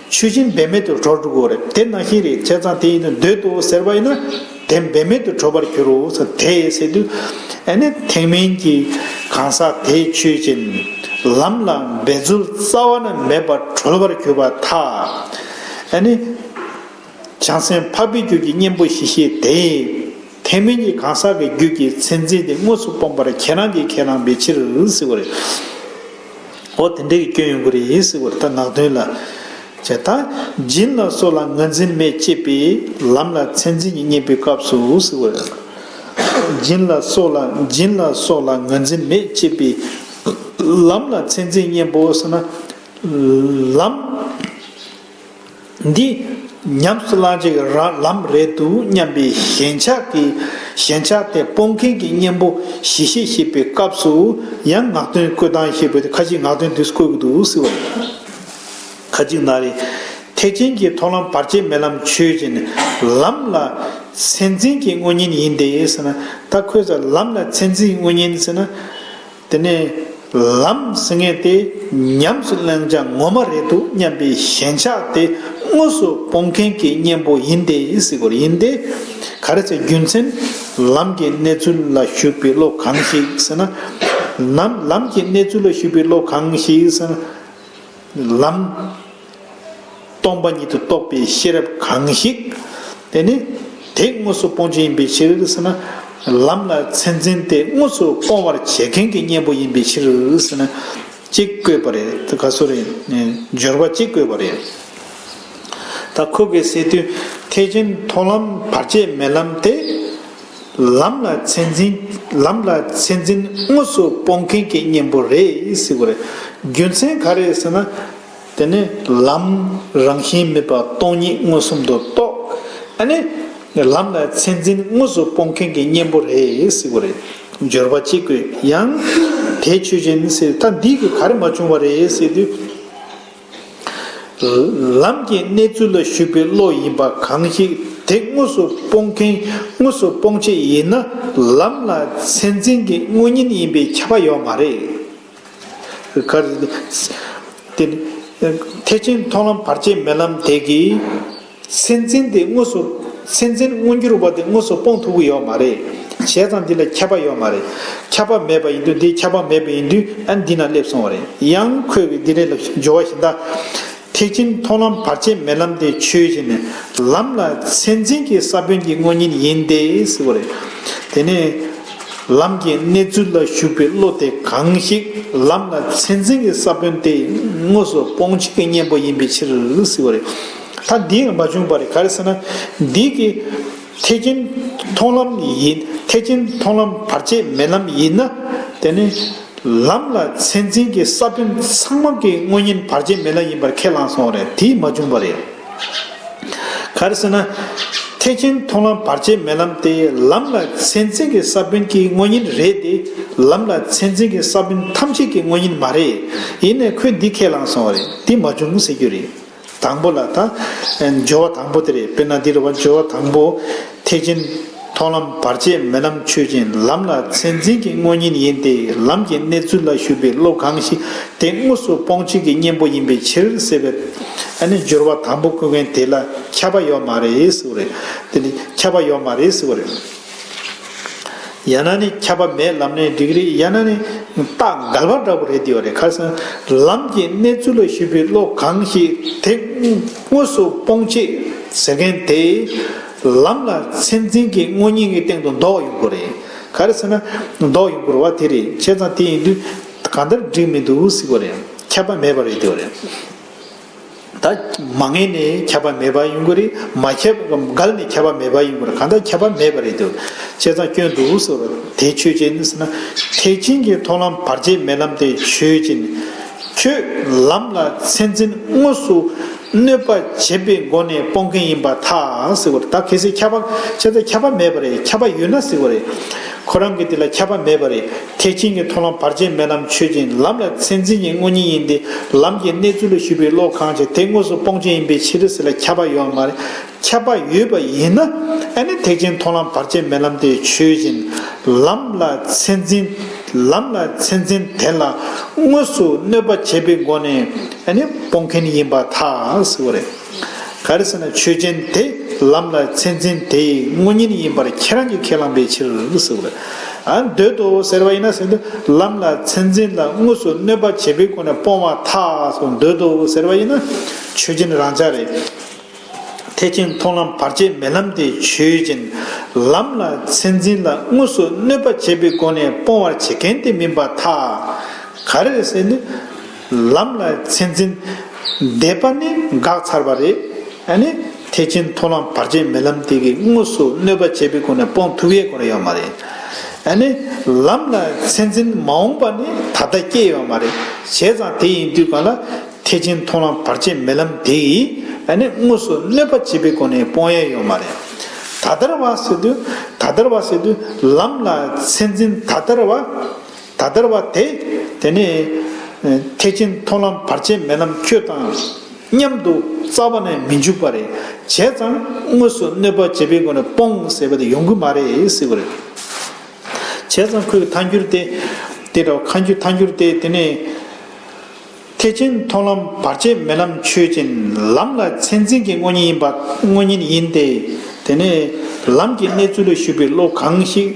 ཆོས་ཅན་འབད་མེད་དུ་གྲོལ་འགྲོ་གི་རེད། དེ་ནང་བཞིན་རེད། བྱས་ཙང་དེ་ཡིན་དུས་འདོད་དོ་ཟེར་བ་ཡིན་ན། དེ་འབད་མེད་དུ་གྲོལ་བར་འགྱུར་རོ་ཟེར། དེ་ཟེར་དུས་ཨ་ནི་ཐེག་དམན་གྱི་གང་ཟག་དེ་ཆོས་ཅན། ལམ་ལ་འབད་རྩོལ་རྩ་བ་ནས་མེད་པར་གྲོལ་བར་གྱུར་པར་ཐལ། ཨ་ནི་བྱང་སེམས་འཕགས་པའི་རྒྱུད་ཀྱི་གཉེན་པོ་ཞི་ཞི་དེ་ཐེག་དམན་གྱི་གང་ཟག་གི་རྒྱུད་ཀྱི་མཚན་འཛིན་དེ་དངོས་སུ་སྤོང་བར་ཁྱེད་རང་གིས་ཁས་བླངས་པའི་ཕྱིར་ཟེར་བ་རེད། འོ་དེ་འདྲའི་སྐྱོན་ཡོང་གི་རེད་ཟེར་བ་རེད། ད་ངག་དོན་ལ། བྱས་ད། སྦྱིན་ལ་སོགས་ལ་ངར་འཛིན་མེད་ཅེས་པའི་ལམ་ལ་མཚན་འཛིན་གྱི་གཉེན་པོའི་སྐབས་སུ་ཟེར་བ་རེད། སྦྱིན་ལ་སོགས་ལ། སྦྱིན་ལ་སོགས་ལ་ངར་འཛིན་མེད་ཅེས་པའི་ལམ་ལ་མཚན་འཛིན་གཉེན་པོ་ཟེར་ན། ལམ་འདི་ཉམས་སུ་བླང་བྱེད་ཀྱི་རང་ལམ་རེད་འདུག་སྙམ་པའི་ཞེན་ཆགས་ཀྱི་ ཞེན་ཆགས་དེ་སྤོང་མཁན་གྱི་གཉེན་པོ་ཞི་ཞིང་གཤེགས་པའི་སྐབས་སུ་ཡང་ངག་དོན་བཀོད་སྟངས་ཤེས་པའི་ཁ་ཅིག་ངག་དོན་དུས་བཀོད་ཀྱི་འདུག་ཟེར་བ་རེད། ཁ་ཅིག་ན་རེ། ཐེག་ཆེན་གྱི་མཐོང་ལམ་བར་ཆད་མེད་ལམ་ཆོས་ཅན། ལམ་ལ་མཚན་འཛིན་གྱི་དངོས་གཉེན་ཡིན་ཏེ་ཟེར་ན། ད་ཁོས་ལམ་ལ་མཚན་འཛིན་དངོས་གཉེན་ཟེར་ན། དེ་ནས་ལམ་ཟེར་མཁན་དེ་ཉམས་སུ་ལེན་བྱ་ངོ་མ་རེད་འདུག་སྙམ་པའི་ཞེན་ཆགས་དེ་དངོས་སུ་སྤོང་མཁན་གྱི་གཉེན་པོ་ཡིན་ཏེ་ཟེར་དགོས་རེད། ཡིན་ཏེ། ག་རེ་ཟེར། རྒྱུ་མཚན་ལམ་གྱི་གནས་ཚུལ་ལ་ཞུགས་པའི་བློ་གང་ཞིག་ཟེར་ན། ལམ་ལམ་གྱི་གནས་ཚུལ་ལ་ཞུགས་པའི་བློ་གང་ཞིག་ཟེར་ན། ལམ། སྟོང་པ་ཉིད་དུ་རྟོགས་པའི་ཤེས་རབ་གང་ཞིག་དེ་ནི་དེ་དངོས་སུ་སྤོང་བྱེད་ཡིན་པའི་ཕྱིར་ཟེར་ན། ལམ་ལ་མཚན་འཛིན་དེ་དངོས་སུ་སྤོང་བར་བྱེད་མཁན་གྱི་གཉེན་པོ་ཡིན་པའི་ཕྱིར་ཟེར་ན། གཅིག་བཀོད་པ་རེད། ག་སོ་རེད། སྦྱོར་བ་གཅིག་བཀོད་པ་རེད། ད་ཁོ་གིས་ཟེར་དུས་ཐེག་ཆེན་མཐོང་ལམ་བར་ཆད་མེད་ལམ་དེ། ལམ་ལ་མཚན་འཛིན། ལམ་ལ་མཚན་འཛིན་དངོས་སུ་སྤོང་མཁན་གྱི་གཉེན་པོ་རེད་ཟེར་དགོས་རེད། རྒྱུ་མཚན་ག་རེ་ཟེར་ན། དེ་ནི་ལམ་རང་བཞིན་མེད་པ་སྟོང་ཉིད་མངོན་སུམ་དུ་རྟོགས། ཨ་ནི་ལམ་ལ་མཚན་འཛིན་དངོས་སུ་སྤོང་མཁན་གྱི་གཉེན་པོ་རེད་ཟེར་དགོས་རེད། སྦྱོར་བ་གཅིག་པུས་ཡང་དེ་ཆོས་ཅན་ཟེར། ད་འདི་གི་ག་རེ་མ་བྱུང་བ་རེད་ཟེར་དུས། ལམ་གྱི་གནས་ཚུལ་ལ་ཞུགས་པའི་བློ་ཡིན་པ་གང་ཞིག་དེ་དངོས་སུ་སྤོང་མཁན། དངོས་སུ་སྤོང་བྱེད་ཡིན་ན་ལམ་ལ་མཚན་འཛིན་གྱི་དངོས་གཉེན་ཡིན་པའི་ཁྱབ་པ་ཡོད་མ་རེད། ག་རེ། དེ་ཐེག་ཆེན་མཐོང་ལམ་བར་ཆད་མེད་ལམ་དེ་གིས་མཚན་འཛིན་དེ་དངོས་སུ། མཚན་འཛིན་མངོན་གྱུར་བ་དེ་དངོས་སུ་སྤོང་ཐུབ་ཀྱི་ཡོད་མ་རེད། བྱས་ཙང་འདི་ལ་ཁྱབ་པ་ཡོད་མ་རེད། ཁྱབ་པ་མེད་པ་ཡིན་དུས། འདི་ཁྱབ་པ་མེད་པ་ཡིན་དུས་ཨ་འདི་ན་སླེབས་སོང་བ་རེད། ཡང་ཁོས་གི་འདི་རེད་ལ་སྦྱོར་བ་བཞིན་ད། ཐེག་ཆེན་མཐོང་ལམ་བར་ཆད་མེད་ལམ་དེ་ཆོས་ཅན། ལམ་ལ་མཚན་འཛིན་གྱི་ས་བོན་གྱི་དངོས་གཉེན་ཡིན་ཏེ་ཟེར་བ་རེད། དེ་ནས་ལམ་གྱི་གནས་ཚུལ་ལ་ཞུགས་པའི་བློ་དེ་གང་ཞིག་ལམ་ལ་མཚན་འཛིན་གྱི་ས་བོན་དེ་དངོས་སུ་སྤོང་བྱེད་ཀྱི་གཉེན་པོ་ཡིན་པའི་ཕྱིར་ཟེར་བ་རེད། ད་འདི་མ་བྱུང་བ་རེད། ག་རེ་ཟེར་ན། འདི་གི་ཐེག་ཆེན་མཐོང་ལམ་ཡིན། ཐེག་ཆེན་མཐོང་ལམ་བར་ཆད་མེད་ལམ་ཡིན་ན། དེ་ནི་ལམ་ལ་མཚན་འཛིན་གྱི་ས་བོན་ཚང་མ་གི་དངོས་གཉེན་བར་ཆད་མེད་ལམ་ཡིན་པར་ཁས་བླངས་སོང་བ་རེད། དེ་མ་བྱུང་བ་རེད། ག་རེ་ཟེར་ན། ཐེག་ཆེན་མཐོང་ལམ་བར་ཆད་མེད་ལམ་དེ་ལམ་ལ་མཚན་འཛིན་གྱི་ས་བོན་གྱི་དངོས་གཉེན་རེད་དེ། ལམ་ལ་མཚན་འཛིན་གྱི་ས་བོན་ཐམས་ཅད་ཀྱི་དངོས་གཉེན་མ་རེད། ཡིན་ནའི་ཁོས་འདི་ཁས་བླངས་སོང་བ་རེད། དེ་མ་བྱུང་ཟེར་རྒྱུ་རེད། དང་པོ་ལ་ད་སྦྱོར་བ་དང་པོ་དེ་རེད། དཔེར་ན་འདི་རེད་བ། སྦྱོར་བ་དང་པོ། ཐེག་ཆེན་མཐོང་ལམ་བར་ཆད་མེད་ལམ་ཆོས་ཅན། ལམ་ལ་མཚན་འཛིན་གྱི་དངོས་གཉེན་ཡིན་ཏེ། ལམ་གྱི་གནས་ཚུལ་ལ་ཞུགས་པའི་བློ་གང་ཞིག་དེ་དངོས་སུ་སྤོང་བྱེད་ཀྱི་གཉེན་པོ་ཡིན་པའི་ཕྱིར་ཟེར་བས། ཨ་ནི་སྦྱོར་བ་དང་པོ་བཀོད་མཁན་དེ་ལ་ཁྱབ་པ་ཡོད་མ་རེད་ཟེར་བ་རེད། དེ་ནི་ཁྱབ་པ་ཡོད་མ་རེད་ཟེར་བ་རེད། ཡང་ན་ནི་ཁྱབ་པ་མེད་ལབ་ནའི་འགྲིག་རེད། ཡང་ན་ནི་རྟགས་འགལ་བ་འདྲ་པོ་རེད་དེ་བ་རེད། ག་རེ་ཟེར་ན། ལམ་གྱི་གནས་ཚུལ་ལ་ཞུགས་པའི་བློ་གང་ཞིག་དེ་དངོས་སུ་སྤོང་བྱེད་ཟེར་མཁན་དེ་ལམ་ལ་མཚན་འཛིན་གྱི་དངོས་གཉེན་གྱི་སྟེང་དུ་ལྡོག་ཡོང་དགོས་རེད། ག་རེ་ཟེར་ན། ལྡོག་ཡོང་དགོས་རེད་བ། དེ་རེད། བྱས་ཙང་དེ་ཡིན་དུས་གང་ལྟར་འགྲིག་མི་འདུག་ཟེར་བ་རེད། ཁྱབ་པ་མེད་པ་རེད་དེ་བ་རེད། ད་མ་ངེས་ནས་ཁྱབ་པ་མེད་པ་ཡིན་དགོས་རེད། མ་ཁྱབ་འགལ་ནས་ཁྱབ་པ་མེད་པ་ཡིན་དགོས་རེད། གང་ལྟར་ཁྱབ་པ་མེད་པ་རེད་འདུག་བྱས་ཙང་སྐྱོན་འདུག་ཟེར་བ་དེ་ཆོས་ཅན་ཟེར་ན། ཐེག་ཆེན་གྱི་མཐོང་ལམ་བར་ཆད་མེད་ལམ་དེ་ཆོས་ཅན། ཁྱོད་ལམ་ལ་མཚན་འཛིན་དངོས་སུ་གནོད་པ་བྱེད་པའི་སྒོ་ནས་སྤོང་མཁན་ཡིན་པར་ཐལ་ཟེར་བ་རེད། ད་གལ་སྲིད་ཁྱབ་པ། བྱས་ཙང་ཁྱབ་པ་མེད་པ་རེད། ཁྱབ་པ་ཡོད་ན་ཟེར་བ་རེད། ཁོ་རང་གི་དེ་ལ་ཁྱབ་པ་མེད་པ་རེད། ཐེག་ཆེན་གྱི་མཐོང་ལམ་བར་ཆད་མེད་ལམ་ཆོས་ཅན། ལམ་ལ་མཚན་འཛིན་གྱི་དངོས་གཉེན་ཡིན་ཏེ། ལམ་གྱི་གནས་ཚུལ་ལ་ཞུགས་པའི་བློ་གང་ཞིག་དེ་དངོས་སུ་སྤོང་བྱེད་ཡིན་པའི་ཕྱིར་ཟེར་ལ་ཁྱབ་པ་ཡོད་མ་རེད། ཁྱབ་པ་ཡོད་པ་ཡིན་ན། ཨ་ནི་ཐེག་ཆེན་མཐོང་ལམ་བར་ཆད་མེད་ལམ་དེ་ཆོས་ཅན། ལམ་ལ་མཚན་འཛིན། ལམ་ལ་མཚན་འཛིན་དེ་ལ་དངོས་སུ་གནོད་པ་བྱེད་པའི་སྒོ་ནས་ཨ་ནི་སྤོང་མཁན་ཡིན་པར་ཐལ་ཟེར་བ་རེད། ག་རེ་ཟེར་ན། ཆོས་ཅན་དེ་ལམ་ལ་མཚན་འཛིན་དེའི་དངོས་གཉེན་ཡིན་པར་ཁྱེད་རང་གིས་ཁས་བླངས་པའི་ཕྱིར་ཟེར་བ་རེད། ཨ། འདོད་དོ་ཟེར་བ་ཡིན་ན་ཟེར་དུས། ལམ་ལ་མཚན་འཛིན་ལ་དངོས་སུ་གནོད་པ་བྱེད་པའི་སྒོ་ནས་སྤོང་བར་ཐལ་སོགས། འདོད་དོ་ཟེར་བ་ཡིན་ན་ཆོས་ཅན་རང་འཇགས་རེད། ཐེག་ཆེན་མཐོང་ལམ་བར་ཆད་མེད་ལམ་དེ་ཆོས་ཅན། ལམ་ལ་མཚན་འཛིན་ལ་དངོས་སུ་གནོད་པ་བྱེད་པའི་སྒོ་ནས་སྤོང་བར་བྱེད་མཁན་དེ་མིན་པར་ཐལ། ག་རེ་རེད་ཟེར་ན། ལམ་ལ་མཚན་འཛིན་འདོད་པ་ནི་འགག་ཚར་བ་རེད། ཨ་ནི་ཐེག་ཆེན་མཐོང་ལམ་བར་ཆད་མེད་ལམ་དེ་གིས་དངོས་སུ་གནོད་པ་བྱེད་པའི་སྒོ་ནས་སྤོང་ཐུབ་ཡས་སྐོར་ཡོད་མ་རེད། ཨ་ནི་ལམ་ལ་མཚན་འཛིན་མ་འོངས་པ་ནི་ད་ལྟ་སྐྱེས་ཡོད་མ་རེད། བྱས་ཙང་དེ་ཡིན་དུས་གང་ལ། ཐེག་ཆེན་མཐོང་ལམ་བར་ཆད་མེད་ལམ་དེ་ཡིས་ཨ་ནི་དངོས་སུ་གནོད་པ་བྱེད་པའི་སྒོ་ནས་སྤོང་ཡས་ཡོད་མ་རེད། ད་ ད་ལྟར་བ་ཟེར་དུས། ད་ལྟར་བ་ཟེར་དུས་ལམ་ལ་མཚན་འཛིན་ད་ལྟར་བ། ད་ལྟར་བ་དེ། དེ་ནས་ཐེག་ཆེན་མཐོང་ལམ་བར་ཆད་མེད་ལམ་ཁྱོད་དང་མཉམ་དུ་རྩ་བ་ནས་མི་འཇུག་པ་རེད། བྱས་ཙང་དངོས་སུ་གནོད་པ་བྱེད་པའི་སྒོ་ནས་སྤོང་ཟེར་བ་དེ་ཡོང་གི་མ་རེད་ཟེར་བ་རེད། བྱས་ཙང་ཁོའི་ཐལ་འགྱུར་དེ། དེ་འདྲ་ཁ་འགྱུར་ཐལ་འགྱུར་དེ་དེ་ནས། ཐེག་ཆེན་མཐོང་ལམ་བར་ཆད་མེད་ལམ་ཆོས་ཅན། ལམ་ལ་མཚན་འཛིན་གྱི་དངོས་ཉིད་ཡིན་པ། དངོས་ཉིད་ཡིན་ཏེ། དེ་ནས་ལམ་གྱི་གནས་ཚུལ་ལ་ཞུགས་པའི་བློ་གང་ཞིག་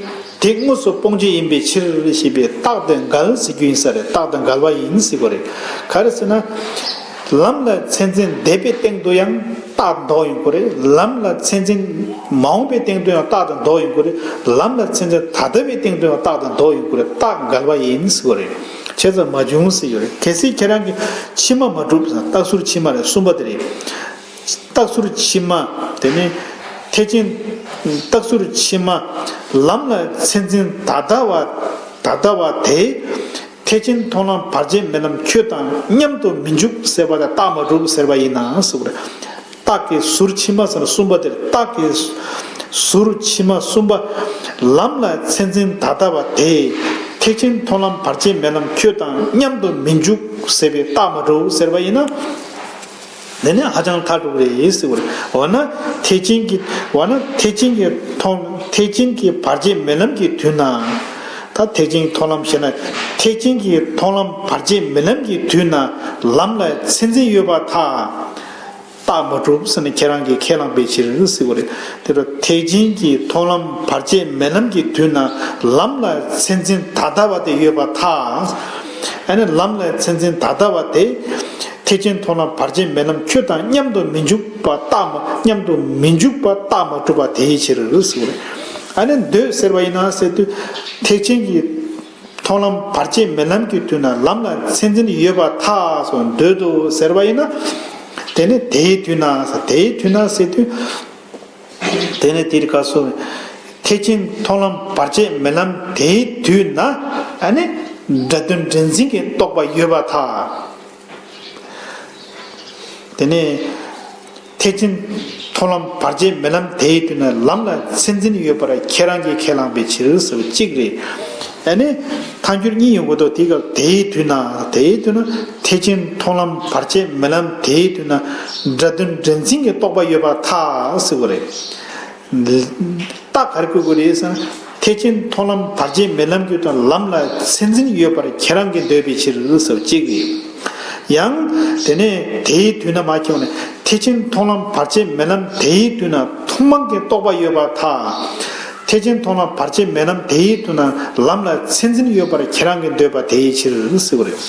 དེ་དངོས་སུ་སྤོང་བྱེད་ཡིན་པའི་ཕྱིར་ཞེས་པའི་རྟགས་དེ་འགལ་ཟེར་རྒྱུ་ཡིན་ས་རེད། རྟགས་དེ་འགལ་བ་ཡིན་ཟེར་གྱི་རེད། ག་རེ་ཟེར་ན། ལམ་ལ་མཚན་འཛིན་འདས་པའི་སྟེང་དུ་ཡང་རྟགས་དེ་འདོགས་ཡོང་གི་རེད། ལམ་ལ་མཚན་འཛིན་མ་འོངས་པའི་སྟེང་དུ་ཡང་རྟགས་དེ་འདོགས་ཡོང་གི་རེད། ལམ་ལ་མཚན་འཛིན་ད་ལྟ་བའི་སྟེང་དུ་ཡང་རྟགས་དེ་འདོགས་ཡོང་གི་རེད། རྟགས་འགལ་བ་ཡིན་ཟེར་གྱི་རེད། བྱས་ཙང་མ་བྱུང་ཟེར་གྱི་རེད། གལ་སྲིད་ཁྱེད་རང་གིས་ཕྱི་མ་མ་གྲུབ་ཟེར། རྟགས་ཟུར་ཕྱི་མ་རེད། གསུམ་པ་དེ་རེད། རྟགས་ཟུར་ཕྱི་མ། དེ་ནས་ཐེག་ཆེན། རྟགས་ཟུར་ཕྱི་མ། ལམ་ལ་མཚན་འཛིན་ད་ལྟ་བ། ད་ལྟ་བ་དེ། ཐེག་ཆེན་མཐོང་ལམ་བར་ཆད་མེད་ལམ་ཁྱོད་དང་མཉམ་དུ་མི་འཇུག་ཟེར་བ་ལ་རྟགས་མ་གྲུབ་ཟེར་བ་ཡིན་ན་ཟེར་བ་རེད། རྟགས་ཀྱི་ཟུར་ཕྱི་མ་ཟེར་ན་གསུམ་པ་དེར། རྟགས་ཀྱི་ཟུར་ཕྱི་མ་གསུམ་པ། ལམ་ལ་མཚན་འཛིན་ད་ལྟ་བ་དེ། ཐེག་ཆེན་མཐོང་ལམ་བར་ཆད་མེད་ལམ་ཁྱོད་དང་མཉམ་དུ་མི་འཇུག་ཟེར་བའི་རྟགས་མ་གྲུབ་ཟེར་བ་ཡིན་ན། དེ་ནི་ཧ་ཅང་ཐལ་འགྲོ་གི་རེད་ཟེར་བ་རེད། འོ་ན་ཐེག་ཆེན་གྱི། འོ་ན་ཐེག་ཆེན་གྱི་མཐོང་། ཐེག་ཆེན་གྱི་བར་ཆད་མེད་ལམ་གྱི་དུས་ན། ད་ཐེག་ཆེན་གྱི་མཐོང་ལམ་ཞེ་ན། ཐེག་ཆེན་གྱི་མཐོང་ལམ་བར་ཆད་མེད་ལམ་གྱི་དུས་ན་ལམ་ལ་མཚན་འཛིན་ཡོད་པར་ཐལ། རྟགས་མ་གྲུབ་ཟེར་ནས་ཁྱེད་རང་གིས་ཁས་བླངས་པའི་ཕྱིར་ཟེར་བ་རེད། དེ་ལྟར་ཐེག་ཆེན་གྱི་མཐོང་ལམ་བར་ཆད་མེད་ལམ་གྱི་དུས་ན་ལམ་ལ་མཚན་འཛིན་ད་ལྟ་བ་དེ་ཡོད་པར་ཐལ། ཨ་ནི་ལམ་ལ་མཚན་འཛིན་ད་ལྟ་བ་དེ། ཐེག་ཆེན་མཐོང་ལམ་བར་ཆད་མེད་ལམ་ཁྱོད་དང་མཉམ་དུ་མི་འཇུག་པ་རྟགས་མ། མཉམ་དུ་མི་འཇུག་པ་རྟགས་མ་གྲུབ་པ་དེའི་ཕྱིར་ཟེར་བ་རེད། ཨ་ནི་འདོད་ཟེར་བ་ཡིན་ན་ཟེར་དུས། ཐེག་ཆེན་གྱི་མཐོང་ལམ་བར་ཆད་མེད་ལམ་གྱི་དུས་ན་ལམ་ལ་མཚན་འཛིན་ཡོད་པར་ཐལ་སོགས་འདོད་དོ་ཟེར་བ་ཡིན་ན། དེ་ནི་དེའི་དུས་ན་ཟེར། དེའི་དུས་ན་ཟེར་དུས། དེ་ནི་དེར་ག་སོ། ཐེག་ཆེན་མཐོང་ལམ་བར་ཆད་མེད་ལམ་དེའི་དུས་ན། ཨ་ནི་སྒྲ་དོན་འདྲེན་འཛིན་གྱི་རྟོག་པ་ཡོད་པར་ཐལ། དེ་ནས་ཐེག་ཆེན་མཐོང་ལམ་བར་ཆད་མེད་ལམ་དེའི་དུས་ན་ལམ་ལ་མཚན་འཛིན་ཡོད་པར་ཁྱེད་རང་གིས་ཁས་བླངས་པའི་ཕྱིར་ཟེར་བ་གཅིག་རེད། ཨ་ནི་ཐལ་འགྱུར་གཉིས་ཡོང་གི་འདུག་དེ་སྐབས་དེའི་དུས་ན། དེའི་དུས་ན་ཐེག་ཆེན་མཐོང་ལམ་བར་ཆད་མེད་ལམ་དེའི་དུས་ན་སྒྲ་དོན་འདྲེན་འཛིན་གྱི་རྟོག་པ་ཡོད་པར་ཐལ་ཟེར་བ་རེད། རྟགས་ག་རེ་བཀོད་དགོས་རེད་ཟེར་ན། ཐེག་ཆེན་མཐོང་ལམ་བར་ཆད་མེད་ལམ་གྱི་དུས་ན་ལམ་ལ་མཚན་འཛིན་ཡོད་པར་ཁྱེད་རང་གིས་འདོད་པའི་ཕྱིར་ཟེར་བ་གཅིག་རེད། ཡང་དེ་ནས་དེའི་དུས་ན་མ་ཁྱོད་ནས་ཐེག་ཆེན་མཐོང་ལམ་བར་ཆད་མེད་ལམ་དེའི་དུས་ན་མཐོང་སྤང་གི་རྟོག་པ་ཡོད་པར་ཐལ། ཐེག་ཆེན་མཐོང་ལམ་བར་ཆད་མེད་ལམ་དེའི་དུས་ན་ལམ་ལ་མཚན་འཛིན་ཡོད་པར་ཁྱེད་རང་གིས་འདོད་པ་དེའི་ཕྱིར་ཟེར་བ་རེད།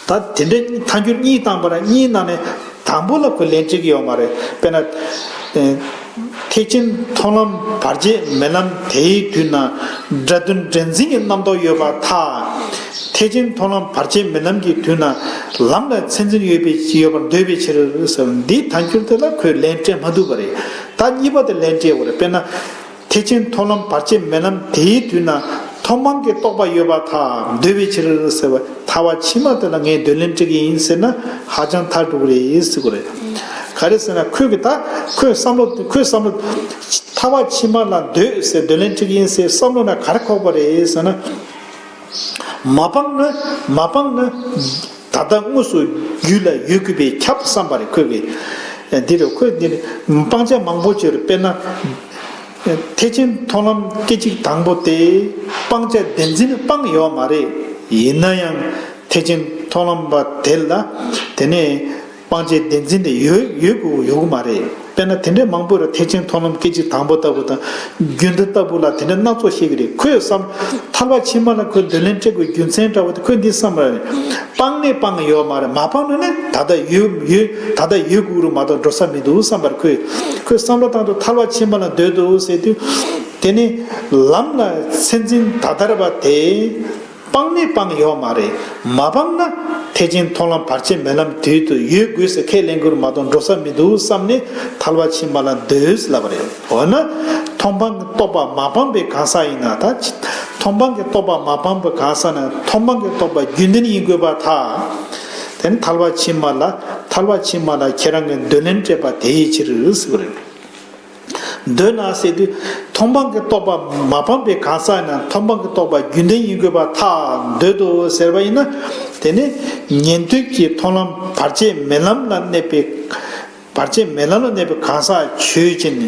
ད་དེ་འདྲའི་ཐལ་འགྱུར་གཉིས་བཏང་བ་ལ་གཉིས་ནང་ནས་དང་པོ་ལ་ཁོས་ལན་སྤྲད་ཀྱི་ཡོད་མ་རེད། དཔེར་ན། ཨེ། ཐེག་ཆེན་མཐོང་ལམ་བར་ཆད་མེད་ལམ་དེའི་དུས་ན་སྒྲ་དོན་འདྲེན་འཛིན་གྱི་རྣམ་རྟོག་ཡོད་པར་ཐལ། ཐེག་ཆེན་མཐོང་ལམ་བར་ཆད་མེད་ལམ་གྱི་དུས་ན་ལམ་ལ་མཚན་འཛིན་ཡོད་པའི་ཡོད་པར་འདོད་པའི་ཕྱིར་ཟེར། འདིའི་ཐལ་འགྱུར་དེ་ལ་ཁོས་ལན་སྤྲད་མ་ཐུབ་པ་རེད། ད་གཉིས་པ་དེ་ལན་སྤྲད་དགོས་རེད། དཔེར་ན། ཐེག་ཆེན་མཐོང་ལམ་བར་ཆད་མེད་ལམ་དེའི་དུས་ན་མཐོང་སྤང་གི་རྟོག་པ་ཡོད་པར་ཐལ། འདོད་པའི་ཕྱིར་ཟེར་བ། ཐལ་བ་ཕྱི་མ་དེ་ལ་ངས་འདོད་ལན་སྤྲད་ཀྱི་ཡིན་ཟེར་ན་ཧ་ཅང་ཐལ་འགྲོ་གི་རེད་ཟེར་གྱི་རེད། ག་རེ་ཟེར་ན་ཁོས་གི་ད་ཁོས་བསམ་བློ། ཁོས་བསམ་བློ། ཐལ་བ་ཕྱི་མ་ལ་འདོད་ཟེར། འདོད་ལན་སྤྲད་ཀྱི་ཡིན་ཟེར་བསམ་བློ་ན་ག་རེ་འཁོར་བ་རེད་ཟེར་ན། མ་སྤངས་ན། མ་སྤངས་ན། ད་ལྟ་དངོས་སུ་རྒྱུད་ལ་ཡོད་དགོས་པས་ཁྱབ་བསམ་པ་རེད་ཁོས་གི། འདི་རེད། ཁོས་འདི་ནི་སྤང་བྱ་མང་པོ་ཅིག་ཡོད་རེད། དཔེར་ན། ཐེག་ཆེན་མཐོང་ལམ་སྐད་ཅིག་དང་པོ་དེ་སྤང་བྱ་བདེན་འཛིན་སྤངས་ཡོད་མ་རེད། ཡིན་ན་ཡང་ཐེག་ཆེན་མཐོང་ལམ་པ་དེ་ལ་དེ་ནས་སྤང་བྱའི་བདེན་འཛིན་དེ་ཡོད་ཡོད་དགོས་ཡོད་གི་མ་རེད། དཔེར་ན་དེ་འདྲའི་མང་པོ་རེད། ཐེག་ཆེན་མཐོང་ལམ་སྐད་ཅིག་དང་པོ་ལྟ་བུ་དང་རྒྱུན་མཐའ་ལྟ་བུ་ལ་དེ་འདྲ་སྣ་ཚོགས་ཤིག་རེད། ཁོས་བསམ། ཐལ་བ་ཕྱི་མ་ལ་ཁོས་འདོད་ལན་སྤྲད་དགོས་རྒྱུ་མཚན་འདྲ་བོ་དེ་ཁོས་འདི་བསམ་པ་རེད། སྤངས་ནས་སྤངས་ཡོད་མ་རེད། མ་སྤངས་ན་ནི་ད་ལྟ་ཡོད་ཡོད། ད་ལྟ་ཡོད་དགོས་རུ་མ་གཏོགས་འགྲོ་ས་མི་འདུག་བསམ་པར་ཁོས། ཁོས་བསམ་བློ་བཏང་དུས་ཐལ་བ་ཕྱི་མ་ལ་འདོད་དོ་ཟེར་དུས། དེ་ནི་ལམ་ལ་མཚན་འཛིན་ད་ལྟར་བ་དེ། སྤངས་ནས་སྤངས་ཡོད་མ་རེད། མ་སྤངས་ན་ཐེག་ཆེན་མཐོང་ལམ་བར་ཆད་མེད་ལམ་དུས་དུ་ཡོད་དགོས་ཟེར་ཁས་ལེན་དགོས་རུ་མ་གཏོགས་འགྲོ་ས་མི་འདུག་བསམ་ནས་ཐལ་བ་ཕྱི་མ་ལ་འདོད་ལབ་པ་རེད། འོ་ན། མཐོང་སྤང་གི་རྟོག་པ་མ་སྤངས་པའི་གང་ཟག་ཡིན་ན་ད། མཐོང་སྤང་གི་རྟོག་པ་མ་སྤངས་པའི་གང་ཟག་ན་མཐོང་སྤང་གི་རྟོག་པ་རྒྱུན་ལྡན་ཡིན་དགོས་པར་ཐལ། དེ་ནི་ཐལ་བ་ཕྱི་མ་ལ། ཐལ་བ་ཕྱི་མ་ལ་ཁྱེད་རང་གིས་འདོད་ལན་སྤྲད་པ་དེའི་ཕྱིར་ཟེར་བ་རེད། འདོད་ན་ཟེར་དུས། མཐོང་སྤང་གི་རྟོག་པ་མ་སྤངས་པའི་གང་ཟག་ཡིན་ན། མཐོང་སྤང་གི་རྟོག་པ་རྒྱུན་ལྡན་ཡིན་དགོས་པར་ཐལ། འདོད་དོ་ཟེར་བ་ཡིན་ན། དེ་ནི་ཉན་ཐོས་ཀྱི་མཐོང་ལམ་བར་ཆད་མེད་ལམ་ལ་གནས་པའི། བར་ཆད་མེད་ལམ་ལ་གནས་པའི་གང་ཟག་ཆོས་ཅན།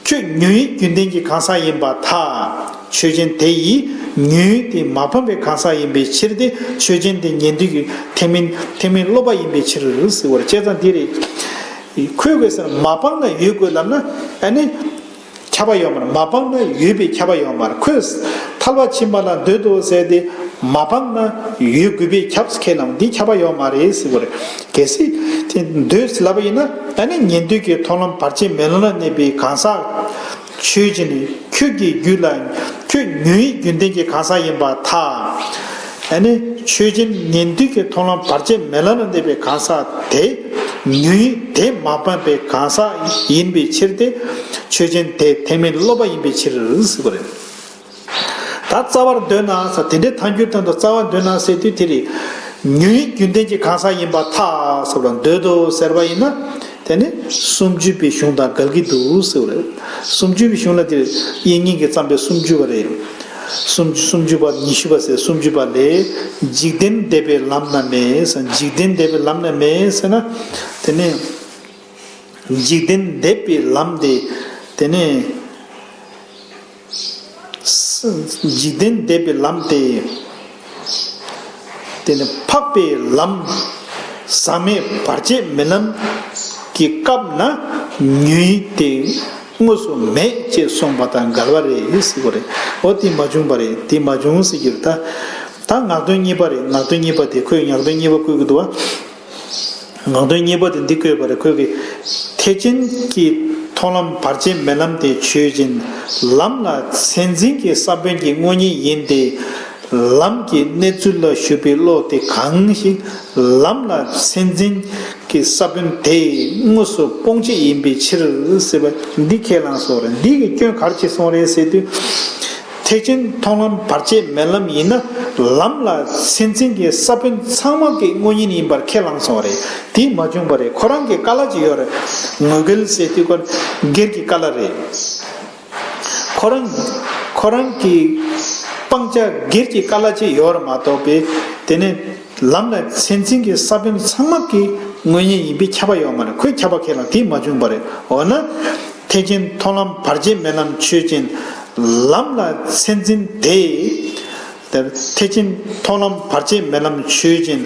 ཁྱོད་ཉོན་ཡིད་རྒྱུན་ལྡན་གྱི་གང་ཟག་ཡིན་པར་ཐལ། ཆོས་ཅན་དེ་ཡིས་ཉོན་ཡིད་དེ་མ་སྤངས་པའི་གང་ཟག་ཡིན་པའི་ཕྱིར་ཏེ། ཆོས་ཅན་དེ་ཉན་ཐོས་ཀྱི་ཐེག་དམན་ཐེག་དམན་སློབ་པ་ཡིན་པའི་ཕྱིར་ཟེར་བ་རེད། བྱས་ཙང་འདི་རེད། ཁོས་དགོས་ཟེར་མ་སྤངས་ན་ཡོད་དགོས་ལབ་ན། ཨ་ནི་ཁྱབ་པ་ཡོད་མ་རེད། མ་སྤངས་ན་ཡོད་པའི་ཁྱབ་པ་ཡོད་མ་རེད། ཁོས་ཐལ་བ་ཕྱིན་པ་ལ་འདོད་དོ་ཟེར་ཏེ། མ་སྤངས་ན་ཡོད་དགོས་པའི་ཁྱབ་ཁས་བླངས་འདི་ཁྱབ་པ་ཡོད་མ་རེད་ཟེར་བ་རེད། གལ་སྲིད་དེ་འདོད་ལབ་པ་ཡིན་ན། ཨ་ནི་ཉན་ཐོས་ཀྱི་མཐོང་ལམ་བར་ཆད་མེད་ལམ་ལ་གནས་པའི་གང་ཟག་ཆོས་ཅན། ཁྱོད་ཀྱི་རྒྱུད་ལ། ཁྱོད་ཉོན་ཡིད་རྒྱུན་ལྡན་གྱི་གང་ཟག་ཡིན་པར་ཐལ། ཨ་ནི་ཆོས་ཅན་ཉན་ཐོས་ཀྱི་མཐོང་ལམ་བར་ཆད་མེད་ལམ་ལ་གནས་པའི་གང་ཟག་དེ། ཉོན་ཡིད་དེ་མ་སྤངས་པའི་གང་ཟག་ཡིན་པའི་ཕྱིར་ཏེ། ཆོས་ཅན་དེ་ཐེག་དམན་སློབ་པ་ཡིན་པའི་ཕྱིར་ཟེར་བ་རེད། ད་རྩ་བར་འདོད་ན་ཟེར། དེ་འདྲའི་ཐལ་འགྱུར་སྟོན་དུ་རྩ་བར་འདོད་ན་ཟེར་དུས་དེ་རེད། ཉོན་ཡིད་རྒྱུན་ལྡན་གྱི་གང་ཟག་ཡིན་པར་ཐལ་ཟེར་བ་ལ་འདོད་དོ་ཟེར་བ་ཡིན་ན། དེ་ནི་སུམ་ཅུ་པའི་གཞུང་དང་འགལ་གྱི་འདུག་ཟེར་བ་རེད། སུམ་ཅུ་པའི་གཞུང་ལ་དེ་དབྱིག་གཉེན་གྱིས་བརྩམས་པའི་སུམ་ཅུ་པ་རེད། སུམ་ཅུ་སུམ་ཅུ་པ་ཉི་ཤུ་པ་ཟེར། སུམ་ཅུ་པ་ལས། འཇིག་རྟེན་འདས་པའི་ལམ་ན་མེད་ཟེར། འཇིག་རྟེན་འདས་པའི་ལམ་ན་མེད་ཟེར་ན། དེ་ནི་འཇིག་རྟེན་འདས་པའི་ལམ་དེ། དེ་ནི། འཇིག་རྟེན་འདས་པའི་ལམ་དེ། དེ་ནི་འཕགས་པའི་ལམ། ཟག་མེད་བར་ཆད་མེད་ལམ་གྱི་སྐབས་ན་ཉོན་ཡིད་དེ་དངོས་སུ་མེད་ཅེས་གསུངས་པ་དང་འགལ་བ་རེད་ཟེར་བ་རེད། འོ་དེ་མ་བྱུང་བ་རེད། དེ་མ་བྱུང་ཟེར་རྒྱུ་རེད། ད་ད་ངག་དོན་གཉིས་པ་རེད། ངག་དོན་གཉིས་པ་དེ་ཁོས་ངག་དོན་གཉིས་པ་བཀོད་ཀྱི་འདུག་བ། ངག་དོན་གཉིས་པ་དེ་འདི་བཀོད་པ་རེད། ཁོས་ཀྱི། ཐེག་ཆེན་གྱི་མཐོང་ལམ་བར་ཆད་མེད་ལམ་དེ་ཆོས་ཅན། ལམ་ལ་མཚན་འཛིན་གྱི་ས་བོན་གྱི་དངོས་གཉེན་ཡིན་ཏེ། ལམ་གྱི་གནས་ཚུལ་ལ་ཞུགས་པའི་བློ་དེ་གང་ཞིག་ལམ་ལ་མཚན་འཛིན་གྱི་ས་བོན་དེ་དངོས་སུ་སྤོང་བྱེད་ཡིན་པའི་ཕྱིར་ཟེར་བ་འདི་ཁས་བླངས་སོང་རེད། འདི་གི་སྐྱོན་ག་རེ་བྱས་སོང་རེད་ཟེར་དུས། ཐེག་ཆེན་མཐོང་ལམ་བར་ཆད་མེད་ལམ་ཡིན་ན། ལམ་ལ་མཚན་འཛིན་གྱི་ས་བོན་ཚང་མ་གི་དངོས་གཉེན་ཡིན་པར་ཁས་བླངས་སོང་བ་རེད། དེ་མ་བྱུང་བ་རེད། ཁོ་རང་གི་ཀ་ལ་ཅིག་ཡོད་རེད། ངོས་འགལ་ཟེར་དུས་ཁོ་སྒེར་གྱི་ཀ་ལ་རེད། ཁོ་རང་ཁོ་རང་གི་སྤང་བྱ་སྒེར་གྱི་ཀ་ལ་ཅིག་ཡོད་རེད་མ་གཏོགས་པའི། དེ་ནི་ལམ་ལ་མཚན་འཛིན་གྱི་ས་བོན་ཚང་མ་གི་དངོས་གཉེན་ཡིན་པའི་ཁྱབ་པ་ཡོད་མ་རེད། ཁོས་ཁྱབ་པ་ཁས་བླངས་དེ་མ་བྱུང་བ་རེད། འོ་ན། ཐེག་ཆེན་མཐོང་ལམ་བར་ཆད་མེད་ལམ་ཆོས་ཅན། ལམ་ལ་མཚན་འཛིན་དེ། ཐེག་ཆེན་མཐོང་ལམ་བར་ཆད་མེད་ལམ་ཆོས་ཅན།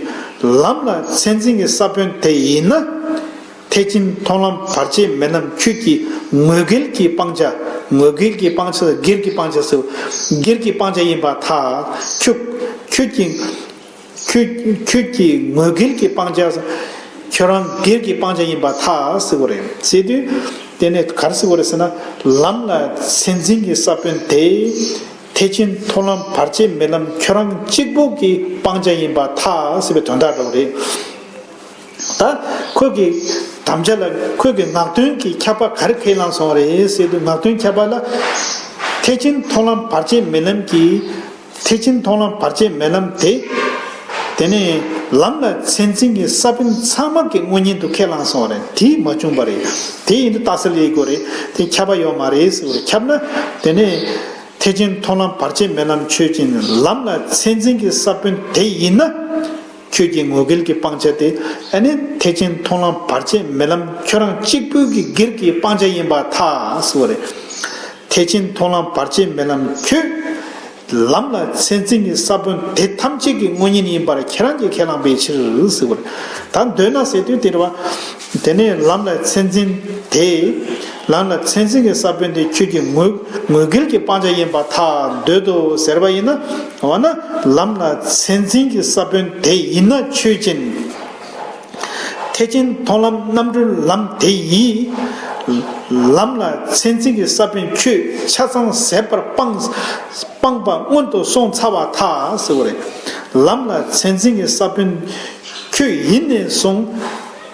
ལམ་ལ་མཚན་འཛིན་གྱི་ས་བོན་དེ་ཡིན་ན། ཐེག་ཆེན་མཐོང་ལམ་བར་ཆད་མེད་ལམ་ཁྱོད་ཀྱི་ངོས་འགལ་གྱི་སྤང་བྱ། ངོས་འགལ་གྱི་སྤང་བྱ། སྒེར་གྱི་སྤང་བྱ་ཟེར། སྒེར་གྱི་སྤང་བྱ་ཡིན་པར་ཐལ། ཁྱོད་ཁྱོད་ཀྱི། ཁྱོད་ཁྱོད་ཀྱི་ངོས་འགལ་གྱི་སྤང་བྱ། ཁྱོད་རང་སྒེར་གྱི་སྤང་བྱ་ཡིན་པར་ཐལ་ཟེར་བ་རེད། ཟེར་དུས། དེ་ནས་ག་རེ་ཟེར་བ་རེད་ཟེར་ན། ལམ་ལ་མཚན་འཛིན་གྱི་ས་བོན་དེ། ཐེག་ཆེན་མཐོང་ལམ་བར་ཆད་མེད་ལམ་ཁྱོད་རང་གཅིག་པོ་གི་སྤང་བྱ་ཡིན་པར་ཐལ་ཟེར་བའི་དོན་དག་འདྲ་བོ་རེད། ད་ཁོ་གི་དམ་བཅའ་ལ་ཁོ་གི་ངག་དོན་གྱི་ཁྱབ་པ་ག་རེ་ཁས་བླངས་སོང་རེད་ཟེར་དུས། ངག་དོན་ཁྱབ་པ་ལ། ཐེག་ཆེན་མཐོང་ལམ་བར་ཆད་མེད་ལམ་གྱི། ཐེག་ཆེན་མཐོང་ལམ་བར་ཆད་མེད་ལམ་དེ། དེ་ནས་ལམ་ལ་མཚན་འཛིན་གྱི་ས་བོན་ཚང་མ་གི་དངོས་གཉེན་དུ་ཁས་བླངས་སོང་བ་རེད། དེ་མ་བྱུང་བ་རེད། དེ་ཡིན་དུས་རྟགས་གསལ་ཡོད་དགོས་རེད། དེ་ཁྱབ་པ་ཡོད་མ་རེད་ཟེར་བ་རེད། ཁྱབ་ན། དེ་ནས་ཐེག་ཆེན་མཐོང་ལམ་བར་ཆད་མེད་ལམ་ཆོས་ཅན། ལམ་ལ་མཚན་འཛིན་གྱི་ས་བོན་དེ་ཡིན་ན། ཁྱོད་ཀྱི་ངོས་འགལ་གྱི་སྤང་བྱ་དེ། ཨ་ནི་ཐེག་ཆེན་མཐོང་ལམ་བར་ཆད་མེད་ལམ་ཁྱོད་རང་གཅིག་པུའི་གི་སྒེར་གྱི་སྤང་བྱ་ཡིན་པར་ཐལ་ཟེར་བ་རེད། ཐེག་ཆེན་མཐོང་ལམ་བར་ཆད་མེད་ལམ་ཁྱོད། ལམ་ལ་མཚན་འཛིན་གྱི་ས་བོན་དེ་ཐམས་ཅད་ཀྱི་དངོས་གཉེན་ཡིན་པར་ཁྱེད་རང་གིས་ཁས་བླངས་པའི་ཕྱིར་ཟེར་བ་རེད། ད་འདོད་ན་ཟེར་དུས་དེ་རེད་བ། དེ་ནས་ལམ་ལ་མཚན་འཛིན་དེ། ལམ་ལ་མཚན་འཛིན་གྱི་ས་བོན་དེ་ཁྱོད་ཀྱི་ངོས་ངོས་འགལ་གྱི་སྤང་བྱ་ཡིན་པར་ཐལ་འདོད་དོ་ཟེར་བ་ཡིན་ན། འོ་ན་ལམ་ལ་མཚན་འཛིན་གྱི་ས་བོན་དེ་ཡིན་ན་ཆོས་ཅན། ཐེག་ཆེན་མཐོང་ལམ་རྣམ་གྲོལ་ལམ་དེ་ཡིས། ལམ་ལ་མཚན་འཛིན་གྱི་ས་བོན་ཁྱོད་ཆ་ཚང་ཟད་པར་སྤངས། སྤངས་པ་སྔོན་དུ་སོང་ཚར་བར་ཐལ་ཟེར་བ་རེད། ལམ་ལ་མཚན་འཛིན་གྱི་ས་བོན་ཁྱོད་ཡིན་ནས་བཟུང་།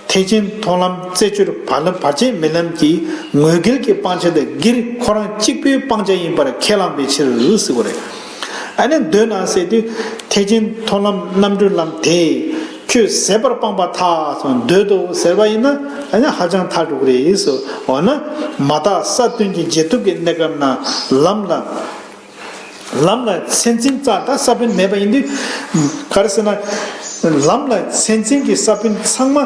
ཐེག་ཆེན་མཐོང་ལམ་རྩད་གཅོད་བར་ལམ་བར་ཆད་མེད་ལམ་གྱི་ངོས་འགལ་གྱི་སྤང་བྱ་དེ་སྒེར་ཁོ་རང་གཅིག་པུའི་སྤང་བྱ་ཡིན་པར་ཁས་བླངས་པའི་ཕྱིར་ཟེར་བ་རེད། ཨ་ནི་འདོད་ན་ཟེར་དུས་ཐེག་ཆེན་མཐོང་ལམ་རྣམ་གྲོལ་ལམ་དེ། ཁྱོད་ཟད་པར་སྤངས་པ་ཐལ། འདོད་དོ་ཟེར་བ་ཡིན་ན་ཨ་ནི་ཧ་ཅང་ཐལ་འགྲོ་གི་རེད་ཟེར། འོ་ན་མ་དག་ས་བདུན་གྱི་རྗེས་ཐོབ་ཀྱི་གནས་སྐབས་ན་ལམ་ལ། ལམ་ལ་མཚན་འཛིན་རྩ་ད་ས་བོན་མེད་པ་ཡིན་དུས། ག་རེ་ཟེར་ན། ལམ་ལ་མཚན་འཛིན་གྱི་ས་བོན་ཚང་མ་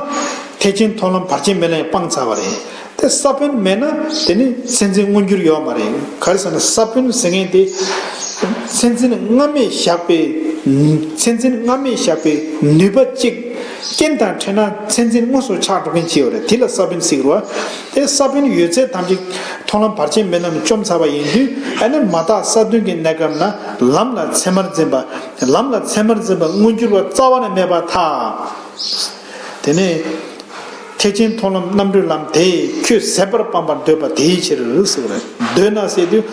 ཐེག་ཆེན་མཐོང་ལམ་བར་ཆད་མེད་ལམ་ཡང་སྤངས་ཚར་བ་རེད། དེ་ས་བོན་མེད་ན་དེ་ནི་མཚན་འཛིན་མངོན་གྱུར་ཡོད་མ་རེད། ག་རེ་ཟེར་ན་ས་བོན་ཟེར་མཁན་དེ། མཚན་འཛིན་སྔ་མས་བཞག་པའི། མཚན་འཛིན་སྔ་མས་བཞག་པའི་ནུས་པ་གཅིག་རྐྱེན་དང་འཕྲད་ན་མཚན་འཛིན་དངོས་སུ་ཆགས་འགྲོ་མཁན་ཅིག་ཡོད་རེད། དེ་ལ་ས་བོན་ཟེར་གི་རེད་བ། དེ་ས་བོན་ཡོད་ཚད་ཐམས་ཅད་མཐོང་ལམ་བར་ཆད་མེད་ལམ་བཅོམ་ཚར་བ་ཡིན་དུས་ཨ་ནི་མ་དག་ས་བདུན་གྱི་གནས་སྐབས་ན་ལམ་ལ་མཚན་མར་འཛིན་པ། ལམ་ལ་མཚན་མར་འཛིན་པ་མངོན་གྱུར་བ་རྩ་བ་ནས་མེད་པར་ཐལ། དེ་ནས། ཐེག་ཆེན་མཐོང་ལམ་རྣམ་གྲོལ་ལམ་དེས་ཁྱོད་ཟད་པར་སྤངས་པར་འདོད་པ་དེའི་ཕྱིར་ཟེར་བ་རེད། འདོད་ན་ཟེར་དུས།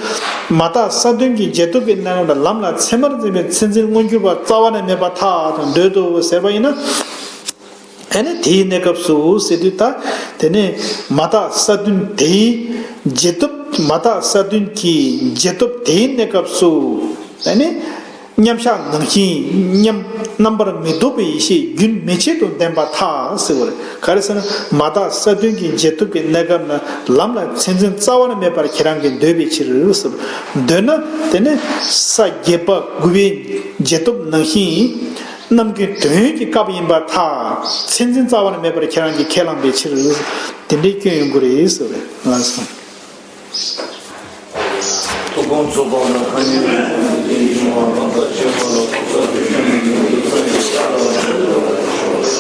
མ་དག་ས་བདུན་གྱི་རྗེས་ཐོབ་ཀྱི་གནས་ལམ་ལ་ལམ་ལ་མཚན་མར་འཛིན་པའི་མཚན་འཛིན་མངོན་གྱུར་བ་རྩ་བ་ནས་མེད་པར་ཐལ་དང་འདོད་དོ་ཟེར་བ་ཡིན་ན། ཨ་ནི་དེའི་གནས་སྐབས་སུ་ཟེར་དུས་ད། དེ་ནས་མ་དག་ས་བདུན་དེའི་རྗེས་ཐོབ་མ་དག་ས་བདུན་གྱི་རྗེས་ཐོབ་དེའི་གནས་སྐབས་སུ། ཨ་ནི། མཉམ་གཞག་ནང་བཞིན་མཉམ་རྣམ་པར་མི་རྟོག་པའི་ཡེ་ཤེས་རྒྱུན་མི་འཆད་དུ་ལྡན་པར་ཐལ་ཟེར་བ་རེད། ག་རེ་ཟེར་ན་མ་དག་ས་བདུན་གྱི་རྗེས་ཐོབ་ཀྱི་གནས་སྐབས་ན་ལམ་ལ་མཚན་འཛིན་རྩ་བ་ནས་མེད་པར་ཁྱེད་རང་གིས་འདོད་པའི་ཕྱིར་ཟེར། འདོད་ན་དེ་ནི་ས་བརྒྱད་པ་དགུ་པའི་རྗེས་ཐོབ་ནང་བཞིན་རྣམ་ཀུན་དོན་གྱི་སྐབས་ཡིན་པར་ཐལ། མཚན་འཛིན་རྩ་བ་ནས་མེད་པར་ཁྱེད་རང་གིས་ཁས་བླངས་པའི་ཕྱིར་དེ་འདྲའི་སྐྱོན་ཡོང་གི་རེད་ཟེར་བ་རེད། ལགས་སོ། ཐུགས་དགོངས་རྫོགས་པ་ན་ཁ་ཉིན་ཡིན་གྱི་མ་རྣམ་དག་ཆེན་པོ་ལ་ཐུགས་ས་དུས་ཀྱང་ཡིན་གྱི་ས་ཡིན་ས་ལ་ཆོས་ལ་ཆོས།